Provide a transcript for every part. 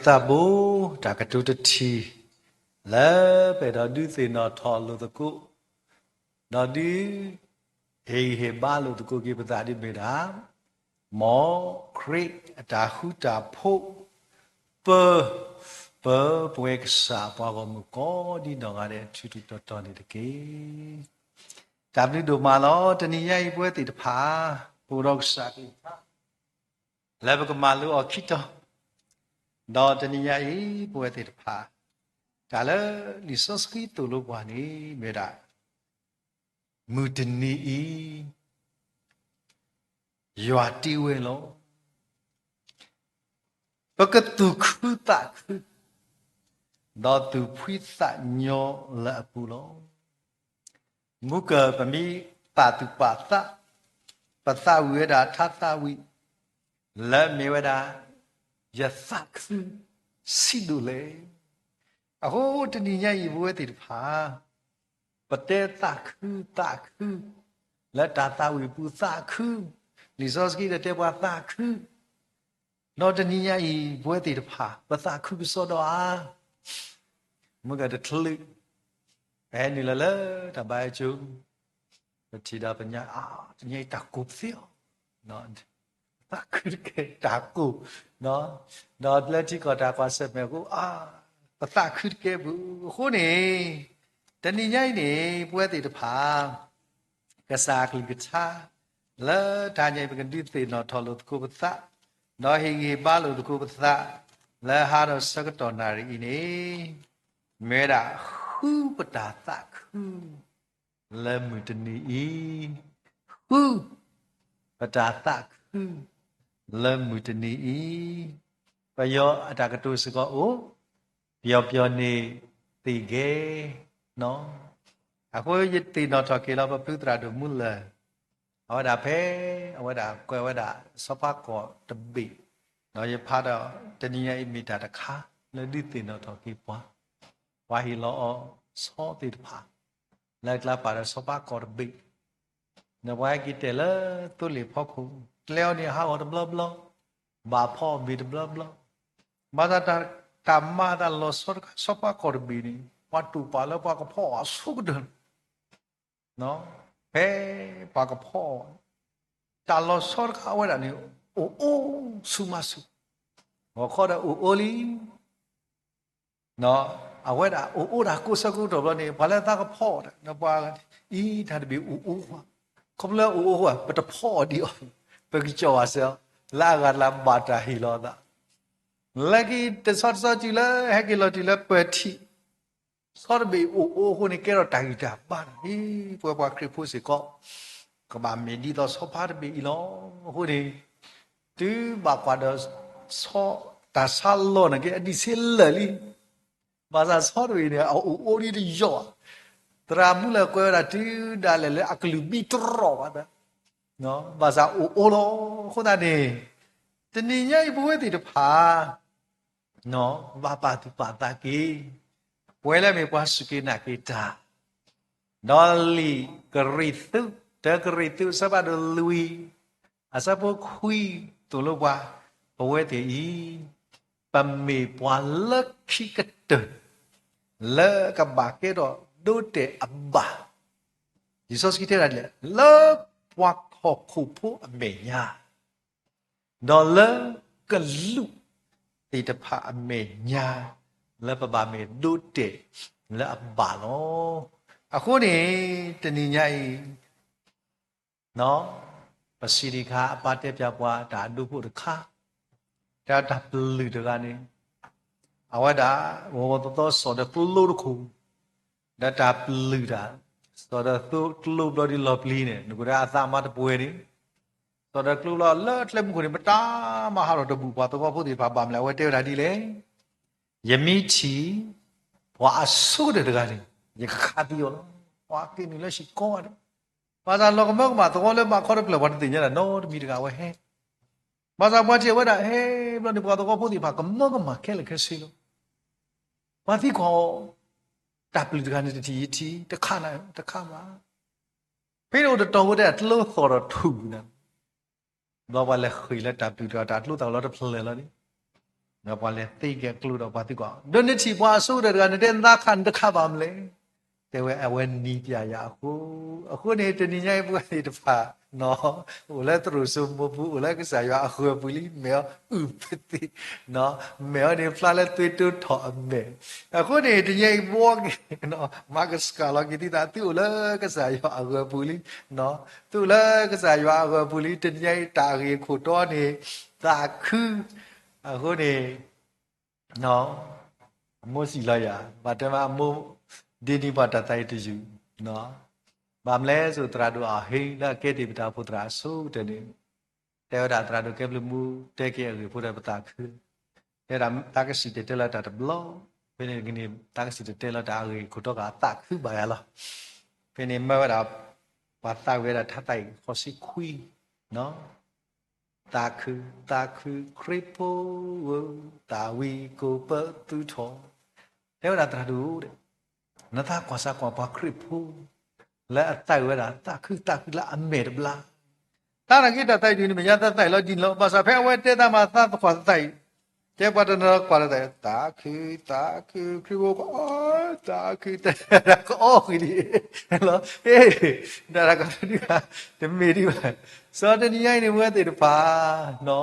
သးဘိ တၢ်ကတိၤတထံၣ် လၢပအဲၣ်ဒိးဒုးသ့ၣ်နီၣ်ထီၣ်လိာ်သကိး, ဒီးဒုးဟ့ၣ်ဂံၢ်ဟ့ၣ်ဘါလိာ်သကိးက့ၤပသးဒ်မ့ၢ်ဒၣ် မ်ခရံာ်အတၢ်ဃူတၢ်ဖိး ပၢ ပၢပဝဲကစၢ်ပှၤဂီၢ်မုၢ်ကိးဒ်နီၢ်ဂၤဒဲး ထူးထူးတီၤတီၤန့ၣ်တက့ၢ်. တၢ်ဘျုးဒိၣ်မးလီၤ. တနံၤညါအံၤပဝဲသ့ၣ်တဖၣ် ပအိၣ်ဒီးကစၢ်ကလုၢ်ကထါ လၢပကမၤလိအီၤခံတီၤ, ဒီးတနံၤညါအံၤ ပဝဲသ့ၣ်တဖၣ် တၢ်လၢလံာ်စီဆှံသိၣ်လိပှၤန့ၣ် မ့ၢ်ဝဲဒၣ် မုၢ်တနံၤအံၤ ယွၤတ့ဝဲလီၤ. ပကသူၣ်ခုသးခု ဒီးသူၣ်ဖှံသးညီလၢအပူၤလီၤ. မုၢ်ကၢၢ်ပမ့ၢ်ပာ်သူၣ်ပာ်သး, ပသးဝံၣ်ဝဲဒၣ်ထါသးဝံၣ် လၢမ့ၢ်ဝဲဒၣ် ယသးခုဆံးဒိၣ်လဲၣ်. အဃိတနံၤညါအံၤ ပဝဲသ့ၣ်တဖၣ် ပတဲသးခုသးခု လၢတၢ်သးဝံၣ်ပူၤသးခု, လံာ်စီဆှံဒီးတဲပှၤသးခု, ဒီးတနံၤညါအံၤ ပဝဲသ့ၣ်တဖၣ် ပသးခုကစီဒီဧါ. မုၢ်ကၢၢ်တချုး ပဟဲနုာ်လီၤလၢတၢ်ဘါယွၤကၠိ ပထံၣ်ဒီးပညါ အါ တနံၤညါအံၤတၢ်ကိၢ်သ့အီၤ, ပသးခုတကဲတၢ်ကိၢ်, ဒီးလၢထံကီၢ်တၢ်ကွၢ်ဆၢၣ်မဲာ်အဃိ အါ ပသးခုတကဲပူၤအဃိန့ၣ်, တနံၤညါအံၤန့ၣ် ပဝဲသ့ၣ်တဖၣ် ကစၢ်အကလုၢ်ကထါ လၢတဟါညါအံၤ ပကဒုးသ့ၣ်နီၣ်ထီၣ်လိာ်သကိးပသး, ဒီးဟ့ၣ်ဂံၢ်ဟ့ၣ်ဘါလိာ်သကိးပသး လၢဟါဒီးဆၢကတီၢ်နၣ်ရံၣ်အံၤန့ၣ် မ့ၢ်ဝဲဒၣ် ဃုပတၢ်သးခု လၢမုၢ်တနံၤအံၤ, ဃုပတၢ်သးခု လၢမုၢ်တနံၤအံၤ, ပယီၤအတၢ်ကတိၤစ့ၢ်ကီးအိၣ်, ပျော်ပျော်နေသဂ့ၤ, အဃိယသ့ၣ်နီၣ်ထီၣ်က့ၤလီၤ ပဖုသရၣ်ဒိၣ်မူလၢၢ် အဝဲဒၣ်ဖဲ အဝဲဒၣ်ကွဲးဝဲဒၣ် ဆီဖါကီၢ်တဘ့ၣ်, ဒီးယဖးဒီး တနံၤညါအံၤမ့ၢ်တၢ်တခါ လၢဒုးသ့ၣ်နီၣ်ထီၣ်က့ၤပှၤ, ပှၤဟ့ၣ်လီၤအီၤဆီသ့ၣ်တဖၣ် လၢအကျါပာ်ဒီးဆီဖါကီၢ်တဘ့ၣ်, ဒီးပှၤဟဲက့ၤတဲာ်လၢသိလ့ၣ်ဖီခိၣ် ကျဲအီၤန့ၣ်ဟးဂီၤတဘျီဘျီ, ဘၣ်ဖီအီၣ်ဘ့ၣ်တဘျီဘျီ, ဘၣ်ဆၣ်တၢ်မၤတၢ်လီၤဆီတခါ ဆီဖါကီၢ်တဘ့ၣ်န့ၣ် ပှၤတူၢ်ပာ်လၢပှၤကဖီအီၤအဆိကတၢၢ် ဖဲပှၤကဖီအီၤ တၢ်လီၤဆီတခါအဝဲဒၣ်န့ၣ် အိၣ်အိၣ်ဆူၣ်မးဆူၣ်, ဂီၤခီဒီးအိၣ်အိၣ်လံ, အဝဲဒၣ်အိၣ်အိၣ်တၢ်ကိးဆၢကိးကတီၢ်ဘျီန့ၣ် ပှၤလၢသးကဖီအီၤ ဒီးပှၤအံၤတၢ်တဘ့ၣ်အိၣ်အိၣ်ဃီ, ခီဖျိအိၣ်အိၣ်ဃီ ပတဖီအီၤဒံးအီၤ, ပကစီၣ်ဘၣ်စၢၤအီၤ လၢအဂၤတလါဘၣ်တၢ်ဟ့ၣ်လီၤအသး, လၢခံတဆီတဆီတုၤလၢဟဲက့ၤလီၤတုၤလၢပၢၤထံး ဆီတဘ့ၣ်အိၣ်အိၣ်အဃိန့ၣ် ကဲထီၣ်တၢ်ဂံၢ်တၢ်ဘါန့ၣ် ပဝဲပှၤခရံာ်ဖိစ့ၢ်ကီး ကဘၣ်မ့ၢ်ဒ်သိးဆီဖါတဘ့ၣ်အံၤလီၤ. အဃိန့ၣ် တုၤဘၣ်ကွၢ်ဒီးဆီ တၢ်ဆါလီၤနာ်က့ အဒံးဆ့လၢာ်လံ, ဘၣ်ဆၣ်ဆီတဘ့ၣ်န့ၣ် အအိၣ်အိၣ်ဒ်တယီၣ်, သရၣ်မူလၢၢ်ကွဲးဝဲဒၣ်တုၤဒၣ်လဲာ်လၢအကလုၢ်ဘံတြီၢ်ဘၣ်, ဘၣ်ဆၣ်အိၣ်အိၣ်လီၤ. အဃိသတးန့ၣ် တနံၤညါအံၤပဝဲသ့ၣ်တဖၣ် ဘၣ်ပာ်သူၣ်ပာ်သးက့ၤ ပဝဲလၢမ့ၢ်ပှၤစူၢ်က့ၤနာ်က့ၤတၢ်, ဒီးလံာ်ကရံၣ်သူး တၢကရံၣ်သူး အဆၢဖးဒိၣ်လွံၢ် အဆၢဖိခွံ သိၣ်လိပှၤ ပဝဲသ့ၣ်အံၤ ပမ့ၢ်ပှၤလၢခံကတၢၢ် လၢကဘၣ်ကဲထီၣ်ဒိတဲာ်အဘၣ်, လံာ်စီဆှံတဲဒၣ်ဒ်လဲၣ်, လၢပှၤဟီၣ်ခိၣ်ဖိအမဲာ်ညါ ဒီးလၢကလူးသ့ၣ်တဖၣ်အမဲာ်ညါ လၢပဘၣ်မ့ၢ်ဒိတဲာ်လၢအဘၣ်လီၤ. အဃိန့ၣ် တနံၤညါအံၤ ပစံးတခါ အပၢ်တဲပၠးပှၤတၢ်အဒိဖိတခါ, တၢ်တၢ်ပျုၢ်တဂၤန့ၣ် အဝဲဒၣ် ဂီၤဂီၤသီသီစီၤဒီးကျိတခိၣ်, ဒီးတၢ်ပျုၢ်တၢ် စီၤဒီးကျိဘျီဒ်လီၤပျံၤန့ၣ် နကဒၣ်အသးမၤတပှဲၤန့ၣ် စီၤဒီးကျိဘျီလၢကျဲမုၢ်ခိၣ်န့ၣ် မတၤမၤဟးထီၣ်တဘူၣ် ပှၤသဝီဖိသ့ၣ်တဖၣ်ဘၣ်မလဲၣ် အဝဲတဲဝဲဒၣ်ဒ်လဲၣ်, ယမ့ၢ်ထံၣ် ပှၤအဆိကတၢၢ်တဂၤန့ၣ် ယကခးသံအီၤလီၤ. ပှၤက့ၤနုာ်လၢဟံၣ်ကိးဂၤဒဲး, ဘၣ်ဆၣ်လီၤကမၢကမၣ်သဝီလၢဘၣ်ခီတဖျၢၣ် ပှၤတသ့ၣ်ညါဒၣ်နီတမံၤတဂၤဝဲဟဲ ဘၣ်ဆၣ်ပှၤထံၣ်ဝဲဒၣ်ဟဲဘျီန့ၣ် ပှၤသဝီဖိသ့ၣ်တဖၣ်ကမၢကမၣ်ခဲလၢာ်ခဲဆ့လီၤ. ပှၤသံကွၢ်အီၤ, တၢ်ပျုၢ်တဂၤန့ၣ် တထံၣ်ယထံၣ် တခးနၤတခါဘၣ်. ဖဲန့ၣ်အိၣ်တတီၤဖိတဲ အကျိသီၣ်ဒီးထူၣ်နၤ, ဘျီပှၤလဲၤဃ့ၢ်လၢတၢ်ပျုၢ်တဂၤ တၢ်ကျိသီၣ်လီၤတဖျၢၣ်လီၤန့ၣ်, ပှၤလဲၤသ့က့ၤအကျိဒီးပှၤသံကွၢ်, ဒီးနထံၣ်ပှၤအဆိကတၢၢ်တဂၤ နတဲနသးခးနတခးဘၣ်မလဲၣ်. တဲဝဲအဝဲနံၤပျဲယၤအဃိ, အဃိန့ၣ် တနံၤညါအံၤပဝဲသ့ၣ်တဖၣ် အိၣ်လၢသရိာ်စိမိးပူၤ, အိၣ်လၢကစၢ်ယွၤအဂၢၤပူၤလံ, မဲာ်အီၤအုၣ်ပသ့ၣ်, မဲာ်အီၤန့ၣ်ဖျါလၢသွ့တိထီၣ်အမဲာ်. အဃိန့ၣ် တနံၤညါအံၤဘီက့ၤ မၤကဆှီလီၤက့ၤသုသး, သုအိၣ်လၢကစၢ်ယွၤအဂၢၤပူၤလံ, သုအိၣ်လၢကစၢ်ယွၤအဂၢၤပူၤလံ, တနံၤညါအံၤတၢ်အဂ့ၢ်ခိၣ်တီန့ၣ် သးခု, အဃိန့ၣ် အမိၢ်စံးလီၤယၤ, ဘၣ်တဲမးအမိၢ်ဒ့နံၤပှၤတၢ်သးအံၤတယုၢ်, ဘၣ်မနုၤလဲၣ် စိၤသရၣ်ဒိၣ်အဟ့လၢအကဲတ့ၢ်ပတၢ်အိၣ်ဖှိၣ်သရၣ်အဆိကတၢၢ်န့ၣ်, တဲဝဲဒၣ်သရၣ်ဒိၣ်ကဲဘျုးမူ တဲက့ၤအဂ့ၢ်ဖိဒီးပသးခု, တဲဝဲဒၣ်သးကစံၣ်တဲၤတဲလီၤတၢ်တဘျီ, ဖဲန့ၣ်တဂ့ၤန့ၣ် သးကစံၣ်တဲၤတဲလီၤတၢ်အဂ့ၢ်ခိၣ်တီကသးခုဘၣ်ယၤလီၤ. ဖဲန့ၣ်မၢဝဲဒၣ် ပှၤသးဝံၣ်ဝဲဒၣ်ထါသးအံၤဃိးဆံခွံ သးခု, သးခု, ခရံာ်ဖိဧၢ, သးဝံၣ်ကိးပသူထီၣ်, တဲဝဲဒၣ်သရၣ်ဒိၣ်, နသးကွၢ်စၢ်ကွၢ်ပှၤခရံာ်ဖိ လၢအသးဝံၣ်ဝဲဒၣ် သးခုသးခုလၢအမဲာ်တဘျါ, တၢ်နာ်က့တၢ်သးအံၤဒုးန့ၣ် မဲာ်ညါသးသးအံၤလီၤဒ်န့ၣ်လီၤ. ဘၣ်ဆၣ်ဖဲအဝဲတဲတၢ်မၤသးသကွၢ်သးအံၤ, တဲပှၤတနီၤကွၢ်လၢသး, သးခု, သးခု, ခရံာ်ဖိကီး, သးခု, တဲကီးဃံဒ်, လီၤ, တၢ်ကီဒုး, တမ့ၢ်ဒ်ဘၣ်. စီၤတနံၤညါအံၤန့ၣ် ပဝဲသ့ၣ်တဖၣ်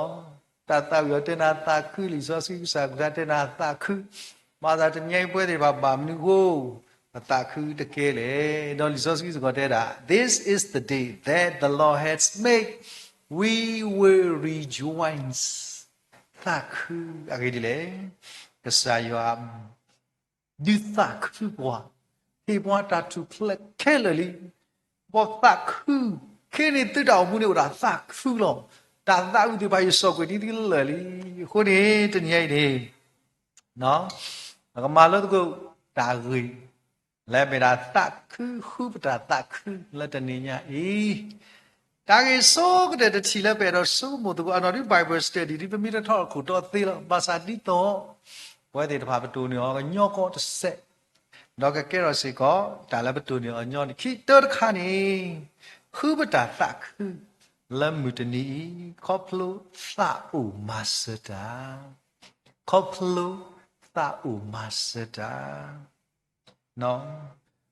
တၢ်သးဝံၣ်အီၤတဲနၤသးခု, လံာ်စီဆှံကစၢ်ကလုၢ်ကထါတဲနၤသးခု, ဘၣ်ဆၣ်တနံၤညါအံၤပဝဲသ့ၣ်တဖၣ်ဘၣ်မနုၤအဃိ ပသးခုတကဲလဲၣ်. ဒီးလံာ်စီဆှံစ့ၢ်ကီးတဲဒၣ် This is the day that the Lord has made, we will rejoice. သးခုအဂ့ၢ်ဒ်လဲၣ်, ကစၢ်ယွၤ ဒုးသးခုပှၤ, ဟ့ၣ်ပှၤတၢ်ထူၣ်ဖျဲးခဲလၢာ်လံ. ပသးခု, ခဲအံၤန့ၣ်သုတၢ်အိၣ်မူန့ၣ်အိၣ်ဒၣ်သးခုလီၤ. တၢ်သးဝံၣ်သ့ၣ်တဖၣ်ယစီၣ်ကွံာ်ဒ်သုလၢာ်လံ. အဃိန့ၣ် တနံၤညါအံၤန့ၣ် ပကမၤလိသကိးတၢ်ဂ့ၢ် လၢအမ့ၢ်ဒၣ်သးခု, ဃုပတၢ်သးခုလၢတနံၤညါအံၤ တၢ်ဂ့ၢ်ဆိကတၢၢ်တထံၣ်လၢပအဲၣ်ဒိးဆိကမိၣ်သကိးအနီၢ်ဒုး Bible study ဒ်ပမ့ၢ်တထီၣ်ခိၣ်တီသ့လီၤ. ဘၣ်ဆၣ်ဒ်သိး ပဝဲသ့ၣ်တဖၣ်ပတိၢ်န့ၢ်အီၤကညီကီးတစဲး, ဒီးကကဲထီၣ်စ့ၢ်ကီး တၢ်လၢပတိၢ်န့ၢ်အီၤညီနုၢ်ခံတၢတခါန့ၣ်, ဃုပတၢ်သးခု လၢမုၢ်တနံၤအံၤ ခီဖျိသးအိၣ်မၤစၢၤတၢ်, ခီဖျိသးအိၣ်မၤစၢၤတၢ်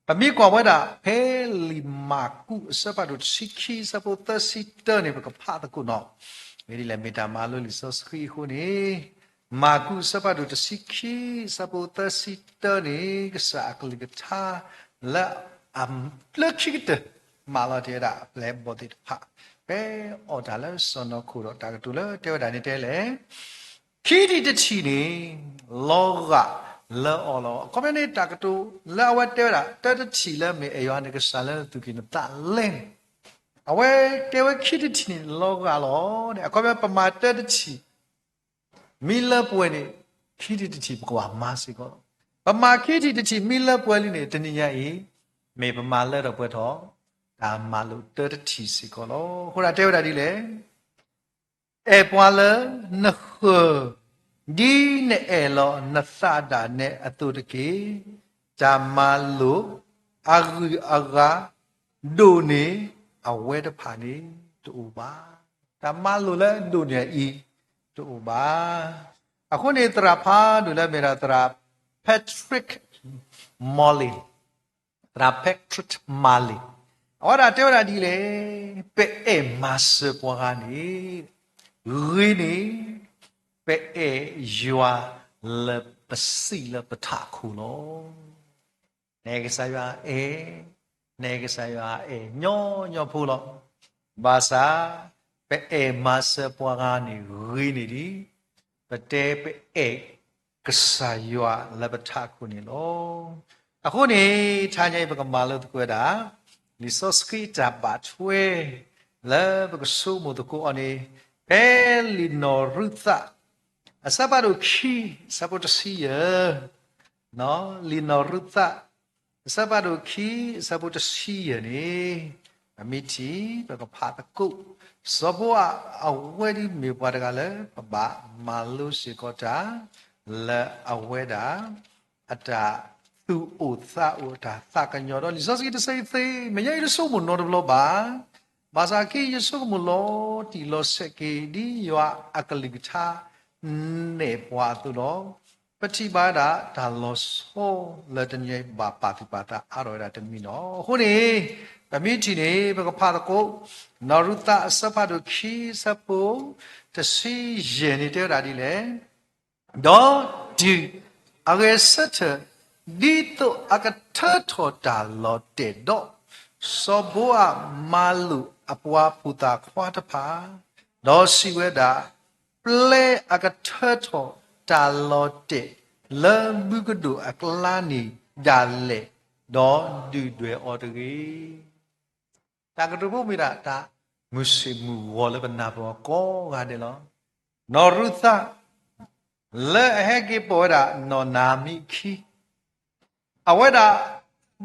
ပမ့ၢ်ကွၢ်ဝဲဒၣ် ဖဲလံာ်မၢ်ကူးအဆၢဖးဒိၣ်တဆံခံ အဆၢဖိသၢဆံတၢန့ၣ် ပကဖးသကိးနီၤ. မ့ၢ်ဒ်လဲၣ် မ့ၢ်တၢ်မၤလိလံာ်စီဆှံအဃိန့ၣ်, မၢ်ကူးအဆၢဖးဒိၣ်တဆံခံ အဆၢဖိသၢဆံတၢန့ၣ် ကစၢ်အကလုၢ်ကထါ လၢအဘျၢခံကတၢၢ် မၢလီၤတ့ၢ်ဝဲဒၣ်အပျဲၢ်အဘီၣ်သ့ၣ်တဖၣ် ဖဲအီၣ်တၢ်လၢစီၢ်နီၤခိၣ်ဒီး တၢ်ကတိၤလၢတဲဝဲဒၣ်န့ၣ်တဲလဲၣ် ခံထံၣ်တထံၣ်န့ၣ် လီၤဂာ်လၢအီၤလီၤ. အခီပညီန့ၣ် တၢ်ကတိၤလၢအဝဲတဲဝဲဒၣ် တၢတထံၣ်လၢမ့ၢ်အဲၣ်ယွၤန့ၣ် ကစၢ်လၢနသူၣ်ကံၢ်နသးလဲၣ်န့ၣ်, အဝဲတဲဝဲခံထံၣ်တထံၣ်န့ၣ် လီၤဂာ်လီၤန့ၣ် အခီပညီ ပမၤတၢတထံၣ် မ့ၢ်လၢပှဲၤန့ၣ် ခံထံၣ်တထံၣ်ပကဘၣ်မၤစ့ၢ်ကီးလီၤ. ပမၤခံထံၣ်တထံၣ်မ့ၢ်လၢပှဲၤလံန့ၣ် တနံၤညါအံၤ မ့ၢ်ပမၤလၢထီၣ်ပှဲၤထီၣ် တၢ်မၤလိာ်တၢတထံၣ်စ့ၢ်ကီးလီၤ. အဃိဒၣ်တဲဝဲဒၣ်ဒ်လဲၣ် အဲၣ်ပှၤလၢနဃၢၤ ဒ်နအဲၣ်လီၤနသးဒၣ်နဲအသိးတက့ၢ်. တၢ်မၤလိာ်အဂုၤအဂၤ ဒိၣ်န့ၢ်အဝဲတဖၣ်န့ၣ်တအိၣ်ဘၣ်. တၢ်မၤလိာ်လၢဒိၣ်န့ၢ်အံၤတအိၣ်ဘၣ်. အဃိန့ၣ် သရၣ်ဖးဒိၣ်လၢအမ့ၢ်ဒၣ်သရၣ် Patrick Malley, သရၣ် Patrick Malley အဝဲဒၣ်တဲဝဲဒၣ်ဒ်လဲၣ်, ပအဲၣ်မၤစၢၤပှၤဂၤန့ၣ် ဂ့ၤန့ၢ် ပအဲၣ်ယွၤလၢပစံးလၢပထးခိၣ်လီၤ. နအဲၣ်ကစၢ်ယွၤအဲၣ်, နအဲၣ်ကစၢ်ယွၤအဲၣ်ညီညီဖိလီၤ. ဘၣ်ဆၣ် ပအဲၣ်မၤစၢၤပှၤဂၤန့ၣ်ဂ့ၤန့ၢ်ဒ် ပတဲပအဲၣ်ကစၢ်ယွၤလၢပထးခိၣ်န့ၣ်လီၤ. အဃိန့ၣ် တဟါညါအံၤ ပကမၤလိသကိးဝဲဒၣ် လံာ်စီဆှံတၢ်ဘၣ်ထွဲ လၢပကဆိကမိၣ်သကိးအီၤန့ၣ် ဖဲလံာ်နီၢ်ရူၤသး အဆၢဖးဒိၣ်ခံ အဆၢဖိတဆံယဲၢ်, လံာ်နီၢ်ရူၤသး အဆၢဖးဒိၣ်ခံ အဆၢဖိတဆံယဲၢ်န့ၣ် ပမ့ၢ်ထံၣ် ပကဖးသကိး စီၤပီအၤ အဝဲဒၣ်မ့ၢ်ပှၤတဂၤလၢ ပဘၣ်မၤလိစ့ၢ်ကီးတၢ် လၢအဝဲဒၣ် အတၢ်သူၣ်အိၣ်သးအိၣ် အတၢ်သးကညီၤဒီး လံာ်စီဆှံတဆၢအံၤသ့ မဲာ်ညါအံၤတဆိကမိၣ်နီတဘျီဘၣ်. ဘၣ်ဆၣ်က့ ယဆိကမိၣ်လီၤတံၢ်လီၤဆဲးက့ၤ ဒ်ယွၤအကလုၢ်ကထါ နဲၣ်ပှၤအသိးလီၤ. ပထံၣ်ဘၣ်ဝဲဒၣ်တၢ်လီၤဆီလၢတနံၤအံၤဘၣ်ပာ်သူၣ်ပာ်သးအါထီၣ်ဝဲဒၣ်တမံၤလီၤ. အဃိန့ၣ် ပမ့ၢ်ထံၣ်န့ၣ် ပကဖးသကိး နီၢ်ရူၤသးအဆၢဖးဒိၣ်ခံ အဆၢဖိတဆံယဲၢ်န့ၣ် တဲဝဲဒၣ်ဒ်လဲၣ်. ဒီးတုၤအဂဲၤဆၢထၢၣ် ဒ်သိးအကထၢထီၣ်တၢ်လီၤတဲာ်ဒီး, စီၤဘိအးမၤလိာ်အပှၤဖိသၣ်ခွါတဖၣ်, ဒီးစံးဝဲဒၣ်, ပျဲအကထၢထီၣ်တၢ်လီၤတဲာ်လၢမူကဒိၣ်အကျါန့ၣ်ဒၣ်လဲာ်, ဒီးဒုၣ်ဒွဲၣ်အီၤတဂ့ၤ. တၢ်ကတိၤဖိမ့ၢ်ဒၣ်တၢ်မုာ်ဆ့ၣ်မုာ်ဂီၤလၢပနၢ်ပၢၢ်အီၤကိးဂၤဒဲးလီၤ. နီၢ်ရူၤသး လၢအဟဲက့ၤပိာ်ဝဲဒၣ်နီၢ်နၤအမံၤအခံ, အဝဲဒၣ်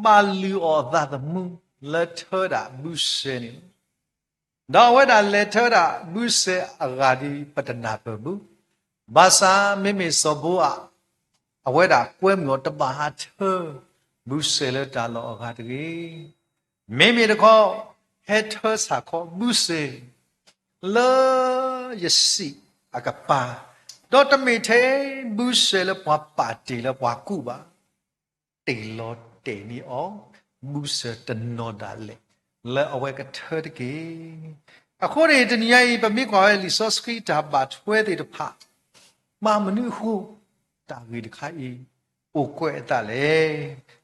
မၤလုၢ်အီၣ်အသးသမူလၢထၢဝဲဒၣ်ဘုစဲၤန့ၣ်လီၤ. ဒီးအဝဲဒၣ်လဲၤထၢဝဲဒၣ်ဘုစဲၤအဂၤဒ်ပတနၢ်ပၢၢ်ဘၣ်. ဘၣ်ဆၣ်မ့မ့ၢ်စီၤဘိအး အဝဲဒၣ်ကွဲမုာ်အီၤတဘၣ်ဟးထၢဘုစဲၤလၢတၢ်လီၢ်အဂၤတဂ့ၤ. မ့မ့ၢ်တခီ ဟဲထၢဆၣ်ခီဘုစဲၤ လၢယစံာ်အကပၤ, ဒီးတမ့ၢ်ထဲဘုစဲၤလၢပှၤပာ်တ့ၢ်လၢပှၤကူၣ်ဘၣ်. တ့ၢ်လီၤတဲာ်န့ၢ်အီၤ ဘုစဲၤတနီၤဒၣ်လဲာ် လၢအဝဲကထၢတက့ၢ်. အဃိန့ၣ် တနံၤညါအံၤ ပမ့ၢ်ကွၢ်ဝဲလံာ်စီဆှံတၢ်ဘၣ်ထွဲသ့ၣ်တဖၣ်, ဘၣ်မနုၤအဃိ တၢ်ဂ့ၢ်တခါအံၤ အိၣ်ကွဲးအသးလဲၣ်.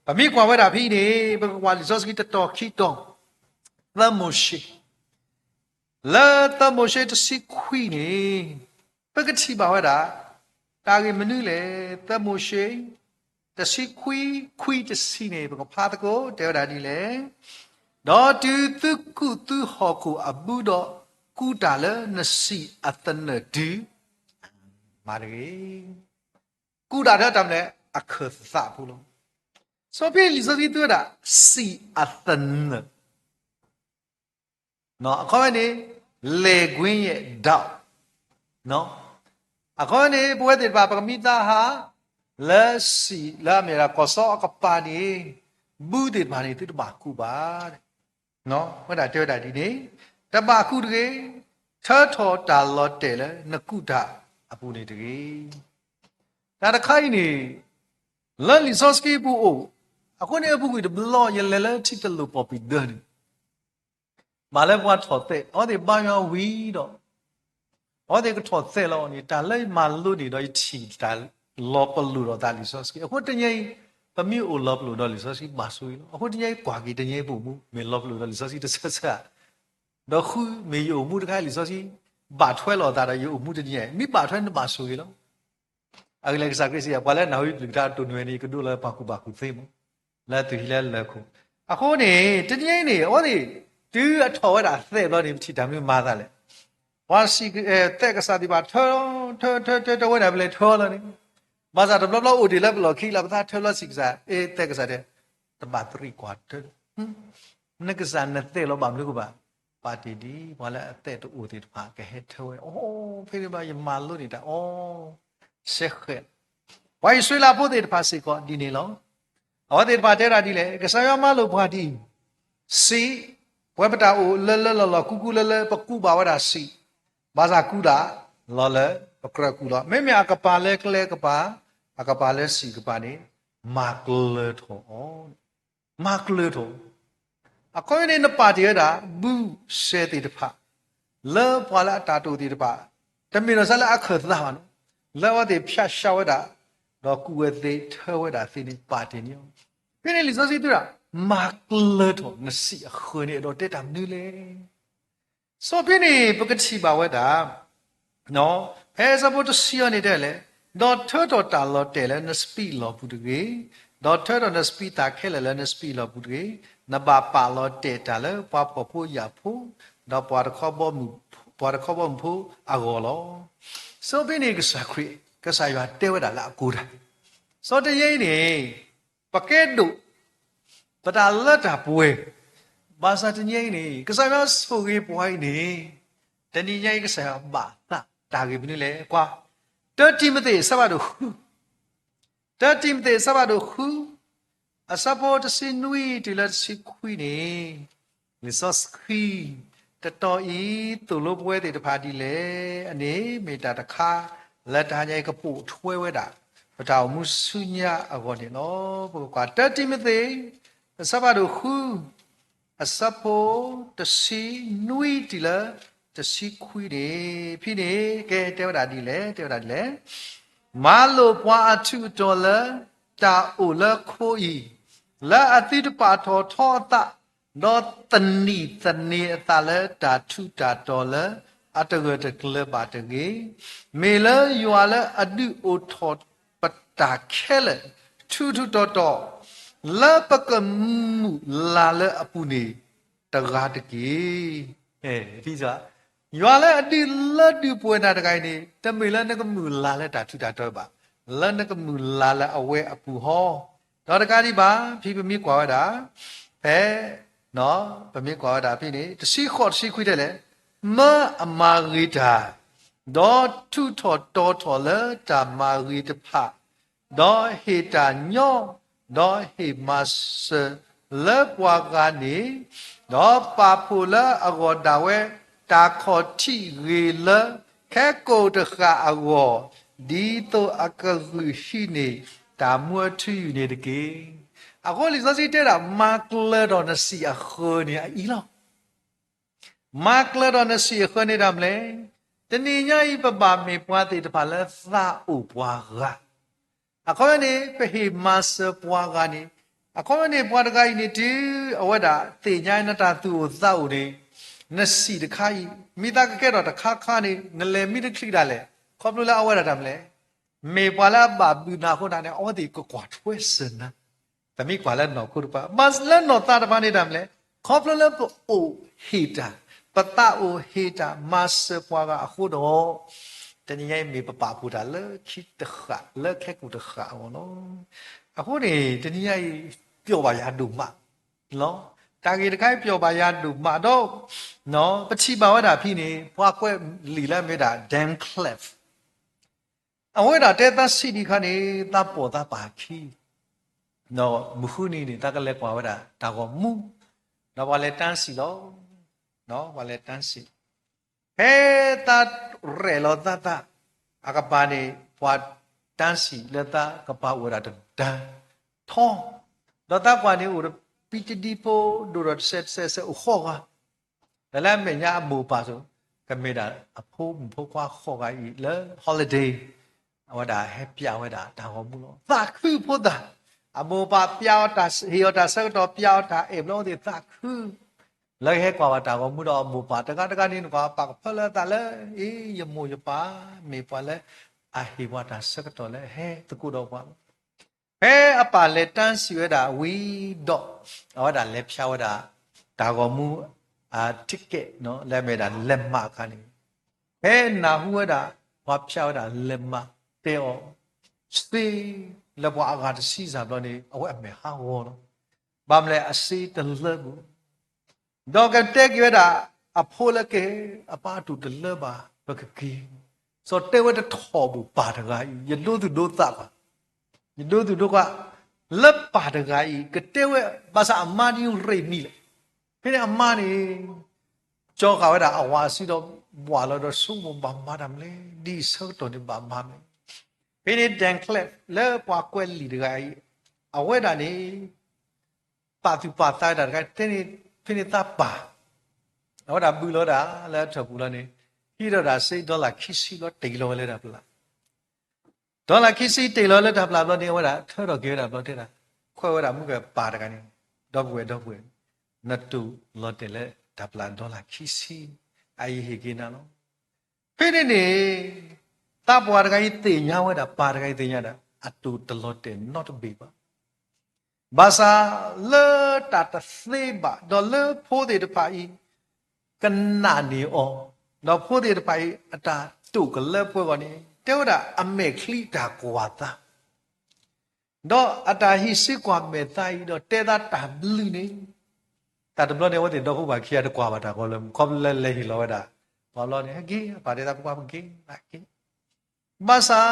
ပမ့ၢ်ကွၢ်ဝဲဒၣ်ဖဲအံၤန့ၣ် ပကကွၢ်လံာ်စီဆှံတတီၤခံတီၤ, သၢမိၤၡ့ လၢသၢမိၤၡ့တဆံခွံန့ၣ် ပကထံၣ်ဘၣ်ဝဲဒၣ် တၢ်ဂ့ၢ်မနုၤလဲၣ်. သၢမိၤၡ့ တဆံခွံ ခွံတဆံန့ၣ် ပကဖးသကိး တဲဝဲဒၣ်ဒ်လဲၣ်. ဒီးတုၤသုကူၣ်သုဟီၣ်ခိၣ်အဘုဒီး ကူၣ်တၢ်လၢနစံာ်အသနၢၣ်တုၤ, မၤတဂ့ၤ. ကူၣ်တၢ်ထဲတၢ်မနုၤလဲၣ် အခၢၣ်သးဖိလီၤ. စီၤပ့းလံာ်စီဆှံသူဝဲဒၣ် စံာ်အသနၢၣ် အခီပညီန့ၣ် လဲၤကွင်းရဲ့ဒေါက်, အခီပညီန့ၣ် ပဝဲသ့ၣ်တဖၣ် ပကမံသးဟး လၢစံာ်လၢအမ့ၢ်ဒၣ် ကီၢ်စီအကပၤန့ၣ် ဘုသ့ၣ်တဖၣ်န့ၣ် သုတဘၣ်ကူၣ်ဘၣ်. ဝဲဒၣ်တဲဝဲဒၣ်ဒ်န့ၣ်, တဘၣ်ကူၣ်တဂ့ၤ, ထၢထီၣ်တၢ်လီၤတဲာ်လၢနကူၣ်တၢ်အပူၤန့ၣ်တဂ့ၤ. တၢ်တခါအံၤန့ၣ် လၢလံာ်စီဆှံပူၤအိၣ်, အဃိန့ၣ်အပူၤကွံာ်တဘျီ ယလဲၤလၢထံတလိာ်ပီၣ်ပံၤဒၢန့ၣ် ဘၣ်လၢပှၤထီၣ်သဲး အဝဲသ့ၣ်ဘါယွၤဝံၤဒီး အဝဲသ့ၣ်ကထီၣ်သဲးလီၤန့ၣ် တၢ်လၢယမၤလိန့ၣ်ဒီးယထံၣ်တၢ်လီၤပလိာ်ဒီးသးလံာ်စီဆှံ. အဃိတနံၤအံၤ ပမ့ၢ်အိၣ်လီၤပလိာ်ဒီးလံာ်စီဆှံဘၣ်ဆိၣ်ဂ့ၤလီၤ. အဃိတနံၤအံၤကွၢ်က့ၤတနံၤအံၤပအိၣ်မူ မ့ၢ်လီၤပလိာ်ဒီးလံာ်စီဆှံတဆၢဆၢဧါ, ဒီးဃုမ့ၢ်ယအိၣ်မူတခါလံာ်စီဆှံ ဘၣ်ထွဲလီၤအသးဒီးယအိၣ်မူတနံၤအံၤ မ့ၢ်ဘၣ်ထွဲနဘၣ်ဆိၣ်ဂ့ၤလီၤ. အဂ့ၢ်လၢကစၢ်ခရံာ်စံး ပှၤလၢနၢ်ဟူယကလုၢ်ကထါအတိၢ်နီၣ်န့ၣ် ယကဒိးလၢပှၤကူၣ်ဘၣ်ကူၣ်သ့မး လၢသူၣ်ဟံးလၢလၢၢ်ခိၣ်. အဃိန့ၣ် တနံၤအံၤန့ၣ် အဝဲသ့ၣ် တုၤအထီၣ်ဝဲဒၣ်သဲးဘျီန့ၣ် ပထံၣ်တၢ်မနုၤမၤသးလဲၣ်. ပှၤစံးသဲးကစၢ်သ့ၣ်တဖၣ် ထၢ ထၢ ထၢ ထၢ ထၢဝဲဒၣ်ပလဲၤထၢလီၤန့ၣ်, ဘၣ်ဆၣ်တဘျီဘျီအိၣ်ဒံးလၢပလီၢ်ခံလီၤ ပသးထၢဘျီစံးကစၢ် အ့ သဲးကစၢ်တဲ တဘၣ်သရံးကွၢ်ထၢ နကစၢ်နသဲးလီၤဘၣ်မနုၤကဘၣ်, ပာ်တ့ၢ်ဒ်ပှၤလၢအသဲးတအိၣ်သ့ၣ်တဖၣ်ကဟဲထၢဝဲ, အိ ဖဲန့ၣ်ဘၣ်ယမၤလိန့ၢ်တၢ်အီၤ စဲဃဲးလီၤ. ပှၤအံၣ်စရ့လးဖိသ့ၣ်တဖၣ်စ့ၢ်ကီးဒ်န့ၣ်လီၤ. အဝဲသ့ၣ်တဖၣ်တဲဒၣ်ဒ်လဲၣ်, ကစၢ်ယွၤမၤလိာ်ပှၤဒ်အံၤ, စံး, ပဝဲပတၢ်အိၣ်လၢလၢလီၢ်လီၢ်ကူကူလၢလၢ ပကူးဘၣ်ဝဲဒၣ်စံး, ဘၣ်ဆၣ်ကူးဒၣ်လီၤလၢပကြၢးကူးလီၤ. မ့မ့ၢ်အကပၤလၢကျဲကပၤ, အကပၤလၢစံးကပၤန့ၣ် မၤကျၢၤထီၣ်အီၤ မၤကျၢၤထီၣ်. အခီပညီန့ၣ် နပာ်တ့ၢ်ဝဲဒၣ် ဘုစဲသ့ၣ်တဖၣ် လၢပှၤလၢအတၢ်တိာ်သ့ၣ်တဖၣ်, တမ့ၢ်ဒီးစ့ၢ်လၢအခၢၣ်သးဘၣ်န့ၣ်, လၢအဝဲသ့ၣ်ဖၠးဆှးဝဲဒၣ်, ဒီးကူးဝဲသ့ ထၢဝဲဒၣ်သ့န့ၣ် ပာ်တ့ၢ်န့ၢ်အီၤ. ဖဲန့ၣ်လံာ်စီဆှံတဲဒၣ်, မၤကျၢၤထီၣ်နစံးအဃၢၤန့ၣ် အဲၣ်ဒိးတဲတၢ်မနုၤလဲၣ်. စီၤပ့းတရူးန့ၣ် ပကထံၣ်ဘၣ်ဝဲဒၣ် ဖဲအဆၢဖိတဆံအံၤန့ၣ်တဲလဲၣ်, ဒီးထၢထီၣ်တၢ်လီၤတဲာ်လၢနစပံးလီၢ်ပူၤတဂ့ၤ, ဒီးထၢထီၣ်နစပံးသၣ်ခဲလၢာ်လၢနစပံးလီၢ်ပူၤတဂ့ၤ, နဘၣ်ပာ်လီၤတဲာ်တၢ်လၢပှၤဖှီၣ်ဖိယာ်ဖိ, ဒီးပှၤတခီဘီမုၢ်ဖိအဂီၢ်လီၤ. စီၤပ့းတရူးန့ၣ် ကစၢ်ခရံာ် ကစၢ်ယွၤတဲဝဲဒၣ်လၢအကိးတၢ်, စီၤတနံၤအံၤန့ၣ် ပကဲဒိၣ် ပတၢ်လၢတၢ်ပှဲၤ, ဘၣ်ဆၣ်တနံၤအံၤန့ၣ် ကစၢ်ယွၤဆိၣ်ဂ့ၤပှၤအံၤန့ၣ် တနံၤညါအံၤကစၢ်ယွၤဘၣ်သးတၢ်ဂ့ၢ်မနုၤလဲၣ်. ကွၢ် တၢတံၤမသ့းအဆၢဖးဒိၣ်ဃု, တၢတံၤမသ့းအဆၢဖးဒိၣ်ဃု အဆၢဖိတဆံနွံတုၤလၢတဆံခွံန့ၣ်, လံာ်စီဆှံ တတီၤအံၤ သိၣ်လိပဝဲသ့ၣ်တဖၣ်ဒ်လဲၣ်န့ၣ် မ့ၢ်တၢ်တခါ လၢတဟါညါအံၤကပိာ်ထွဲဝဲဒၣ် ပတၢ်အိၣ်မူဆူညါအဂီၢ်န့ၣ်လီၤ. ပကကွၢ်တၢတံၤမသ့း အဆၢဖးဒိၣ်ဃု အဆၢဖိတဆံနွံတုၤလၢတဆံခွံန့ၣ် ဖဲန့ၣ် ကဲတဲဝဲဒၣ်ဒ်လဲၣ်, တဲဝဲဒၣ်ဒ်လဲၣ်. မၤလိာ်ပှၤအထူးအတီၤလၢ တၢ်အိၣ်လၢခိအံၤ, လၢအသုတပာ်ထီၣ်ထီအသး, ဒီးသနံၣ်သန့ၤအသးလၢတၢ်ထူးတၢ်တီၤလၢအတဂၢၢ်တကျၢၤဘၣ်တဂ့ၤ. မ့ၢ်လၢယွၤလၢအဒုးအိၣ်ထီၣ်ပတၢ်ခဲလၢာ် ထူးထူးတီၤတီၤ လၢပကမုာ်လၤလၢအပူၤန့ၣ် တဂၤတက့ၢ်. ယွၤလၢအဒုးလၢဒုးပှဲၤနၤတဂၤအံၤန့ၣ် တမ့ၢ်လၢနကမုာ်လၤလၢတၢ်ထူးတၢ်တီၤဘၣ်, လၢနကမုာ်လၤလၢအဝဲအပူၤဟီ, ဒီးတကးဒံးဘၣ် ဖဲပမ့ၢ်ကွၢ်ဝဲဒၣ် ဖဲ ပမ့ၢ်ကွၢ်ဝဲဒၣ်ဖဲန့ၣ် တဆံဃိး တဆံခွံတဲလဲၣ်, မၢအမၤဂ့ၤတၢ်, ဒီးထူးထီၣ်တီၤထီၣ်လၢတၢ်မၤဂ့ၤတဖၣ်, ဒီးဟ့ၣ်တၢ်ညီ, ဒီးဟ့ၣ်မၤစၢၤလၢပှၤဂၤန့ၣ်, ဒီးပာ်ဖှိၣ်လၢအဂီၢ်ဒၣ်ဝဲ တၢ်ခီၣ်ထံးဂ့ၤလၢ ခဲကိာ်တဃၣ်အဂီၢ်, ဒ်သိးအကဂုာ်ဟံးန့ၢ်တၢ်မူအထူအယိာ်န့ၣ်တက့ၢ်. အဃိလံာ်စီဆှံတဲဒၣ် မၤကျၢၤဒီးနစံာ်အဃၢၤန့ၣ်အအံၤလီၤ. မၤကျၢၤဒီးနစံာ်အဃၢၤန့ၣ်တၢ်မနုၤလဲၣ်. တနံၤညါအံၤ ပဘၣ်မ့ၢ်ပှၤသ့ၣ်တဖၣ်လၢသးအိၣ်ပှၤဂၤ, အခီပညီန့ၣ် ပဟ့ၣ်မၤစၢၤပှၤဂၤန့ၣ်, အခီပညီန့ၣ် ပှၤတဂၤအံၤန့ၣ် တုၤအဝဲဒၣ်သ့ၣ်ညါနတၢ်သူၣ်အိၣ်သးအိၣ်န့ၣ်, နစံာ်တခါအံၤ မ့ၢ်သးကကဲထီၣ်တခါခါန့ၣ် နလဲၤမံတချံးဒၣ်လဲာ်, ခီဖျိလၢအဝဲဒၣ်တၢ်မနုၤလဲၣ်. မ့ၢ်ပှၤလၢအဘၣ်ဘျုးနၤအဃိသတးန့ၣ် အဝဲသ့ၣ်ကကွၢ်ထွဲစၢၤနၤ, ပမ့ၢ်ကွၢ်လၢနီၢ်ခိတဖၣ်, ဘၣ်လၢနီၢ်သးတဖၣ်န့ၣ်တၢ်မနုၤလဲၣ်. ခီဖျိလၢပအိၣ်ဟ့ၣ်တၢ်, ပသးအိၣ်ဟ့ၣ်တၢ် မၤစၢၤပှၤဂၤအဃိဒီး, တနံၤညါအံၤမ့ၢ်ပပာ်ဖှိၣ်တၢ်လၢခံတဃၣ် လၢခဲကိာ်တဃၣ်အဂီၢ်လီၤ. အဃိန့ၣ် တနံၤညါအံၤ ပျီၣ်ဘၣ်ယၤဒိၣ်မးလီၤ. တၢ်ဂ့ၢ်တခါအံၤပျီၣ်ဘၣ်ယၤဒိၣ်မးဒီး, ပထံၣ်ဘၣ်ဝဲဒၣ်ဖဲန့ၣ် ပှၤကွဲးလံာ်လၢအမ့ၢ်ဒၣ် Dan Cleve အဝဲဒၣ်တဲသးဆံးဒံးခါန့ၣ် သးပိာ်သးပာ်ခံ, ဒီးမုၢ်ဃုနံၤန့ၣ် သးကလဲၤကွၢ်ဝဲဒၣ်တၢ်ဂီၤမူ, ဒီးပှၤလဲၤတၢ်စံၣ်လီၤ, ပှၤလဲၤတၢ်စံၣ်, ဖဲသးရဲၣ်လီၤသးသး အကပၤန့ၣ် ပှၤတၢ်စံၣ်လၢသးကပၤအိၣ်ဝဲဒၣ်တဒါထီ, ဒီးသးကွၢ်န့ၣ်အိၣ်ဒီး ပံတဒံဖိ ဒိၣ်ဒီးတစဲးတစဲးစဲးအိၣ်ဃိးဂၤ ဒီးလၢအမဲာ်ညါအမိၢ်ပၢ်အသိး ကမ့ၢ်ဒၣ်အဖိမုၣ်ဖိခွါဃိးဂၤအံၤလၢ holiday အဝဲဒၣ်ဟဲပျးဝဲဒၣ်တၢ်ဂီၤမူလီၤ. သးခုဖိသၣ်, အမိၢ်ပၢ်ပျးအီၤတၢ်ဟ့ၣ်အီၤတၢ်ဆၢကတီၢ် ပျးအီၤတၢ်အဲၣ်ဘျီအဝဲသ့ၣ်သးခု, လၢကဟဲကွၢ်ဘၣ်တၢ်ဂီၤမူဒီးအမိၢ်ပၢ်တဂၤတဂၤန့ၣ် နကွၢ်ပာ်ကဖၢလၢအသးလၢ အ့ ယမိၢ်ယပၢ် မ့ၢ်ပှၤလၢအဟ့ၣ်ပှၤတၢ်ဆၢကတီၢ်လၢဟဲသကိးဒီးပှၤလီၤ. ဖဲအပၢ်လဲၤတၢ်စံၣ်ဝဲဒၣ်ဝံၤဒီး အဝဲဒၣ်လဲၤဖျါဝဲဒၣ် တၢ်ဂီၤမူ အ ticket လၢအမ့ၢ်ဒၣ်လဲးမးအခါန့ၣ်, ဖဲနၢ်ဟူဝဲဒၣ် ပှၤဖျါဝဲဒၣ်လဲးမးတဲအီၤ, စ့လၢပှၤအဂၤတဆံစၢ်ဘျီန့ၣ် အဝဲအမဲာ်ဟးဂီၤလီၤ. ဘၣ်မနုၤလဲၣ် အစ့တလၢဘူး ဒီးကတဲက့ၤဝဲဒၣ် အဖိလၢကဲ အပၢ်အတူၢ်တလၢဘၣ် ပကက့ၤ, စီၤတဲဝဲတထီၣ်ဘူး ပၢ်တဂၤအံၤ ယဒိသူၣ်ဒိသးဘၣ်, ယဒိသူၣ်ဒိသး လၢပၢ်တဂၤအံၤ ကတဲဝဲ ဘၣ်ဆၣ်အမါဒ်ရ့ၣ်မံၤလဲၣ်, ဖဲန့ၣ်အမါန့ၣ် ကၠီဃာ်ဝဲဒၣ်အဝၤအစုဒီး ဘၣ်လီၤဒီးဆိကမိၣ်ဘၣ်မၤတၢ်မနုၤလဲၣ်, ဒ်အံၤဆၢကတီၢ်န့ၣ်ဘၣ်မၤမနုၤလဲၣ်. ဖဲန့ၣ် Dan Cleve လၢပှၤကွဲးလံာ်တဂၤအံၤ အဝဲဒၣ်န့ၣ် ပာ်သူၣ်ပာ်သးဝဲဒၣ်တခါ တဲန့ၣ် ဖဲန့ၣ်သးပၢ် အဝဲဒၣ်ဘုလီၤဒၣ်လၢအထၢၣ်ပူၤလီၤန့ၣ် ဟံးထီၣ်ဒၣ်စ့ dollar ခံဆံလီၤတ့ၢ်လီၤဝဲလၢတၢ်ပျၢ်, dollar ခံဆံတ့ၢ်လီၤလၢတၢ်ပျၢ်ဘျီန့ၣ် အဝဲဒၣ်ထၢထီၣ်က့ၤဝဲဒၣ်ဘျီတဲဒၣ် ခွဲးဝဲဒၣ်မုၢ်ကပၢ်တဂၤန့ၣ် ဒီပုၢ်ဝဲၢ် ဒီပုၢ်ဝဲၢ် နတူၢ်လီၤတဲာ်လၢတၢ်ပျၢ် dollar ခံဆံ အအံၤဟ့ၣ်က့ၤနၤလီၤ. ဖဲန့ၣ်န့ၣ် သးပှၢ်တဂၤအံၤသ့ၣ်ညါဝဲဒၣ် ပၢ်တဂၤအံၤသ့ၣ်ညါဒၣ် အတူၢ်တလီၤတဲာ်နီတဘ့ၣ်ဘၣ်. ဘၣ်ဆၣ်လၢတၢ်တသ့ဘၣ် ဒီးလၢဖိသ့ၣ်တဖၣ်အံၤ ကနာ်န့ၢ်အီၤ, ဒီးဖိသ့ၣ်တဖၣ်အံၤ အတၢ်တိာ်ကလၢပှဲၤဂီၢ်န့ၣ် တဲဝဲဒၣ်အမဲာ်ချံတၢ်ကွၢ်သး ဒီးအတၢ်ဟံးစုကွၢ်မဲာ်သးအံၤ ဒီးတဲသးတၢ်ဘျုးန့ၣ်, တၢ်တဘျီန့ၣ် အဝဲသ့ၣ်ဒီဖိပၢ်ခံဂၤတကွၢ်ဘၣ်တၢ်ဂီၤလၢၤ ခီဖျိလၢလဲၤဟ့ၣ်လီၤဝဲဒၣ် ပှၤဘျီန့ၣ် ဟဲက့ၤ အပၢ်တဲသး ပပှၢ်ပက့ၤ ဘၣ်က့ၤ ဘၣ်ဆၣ်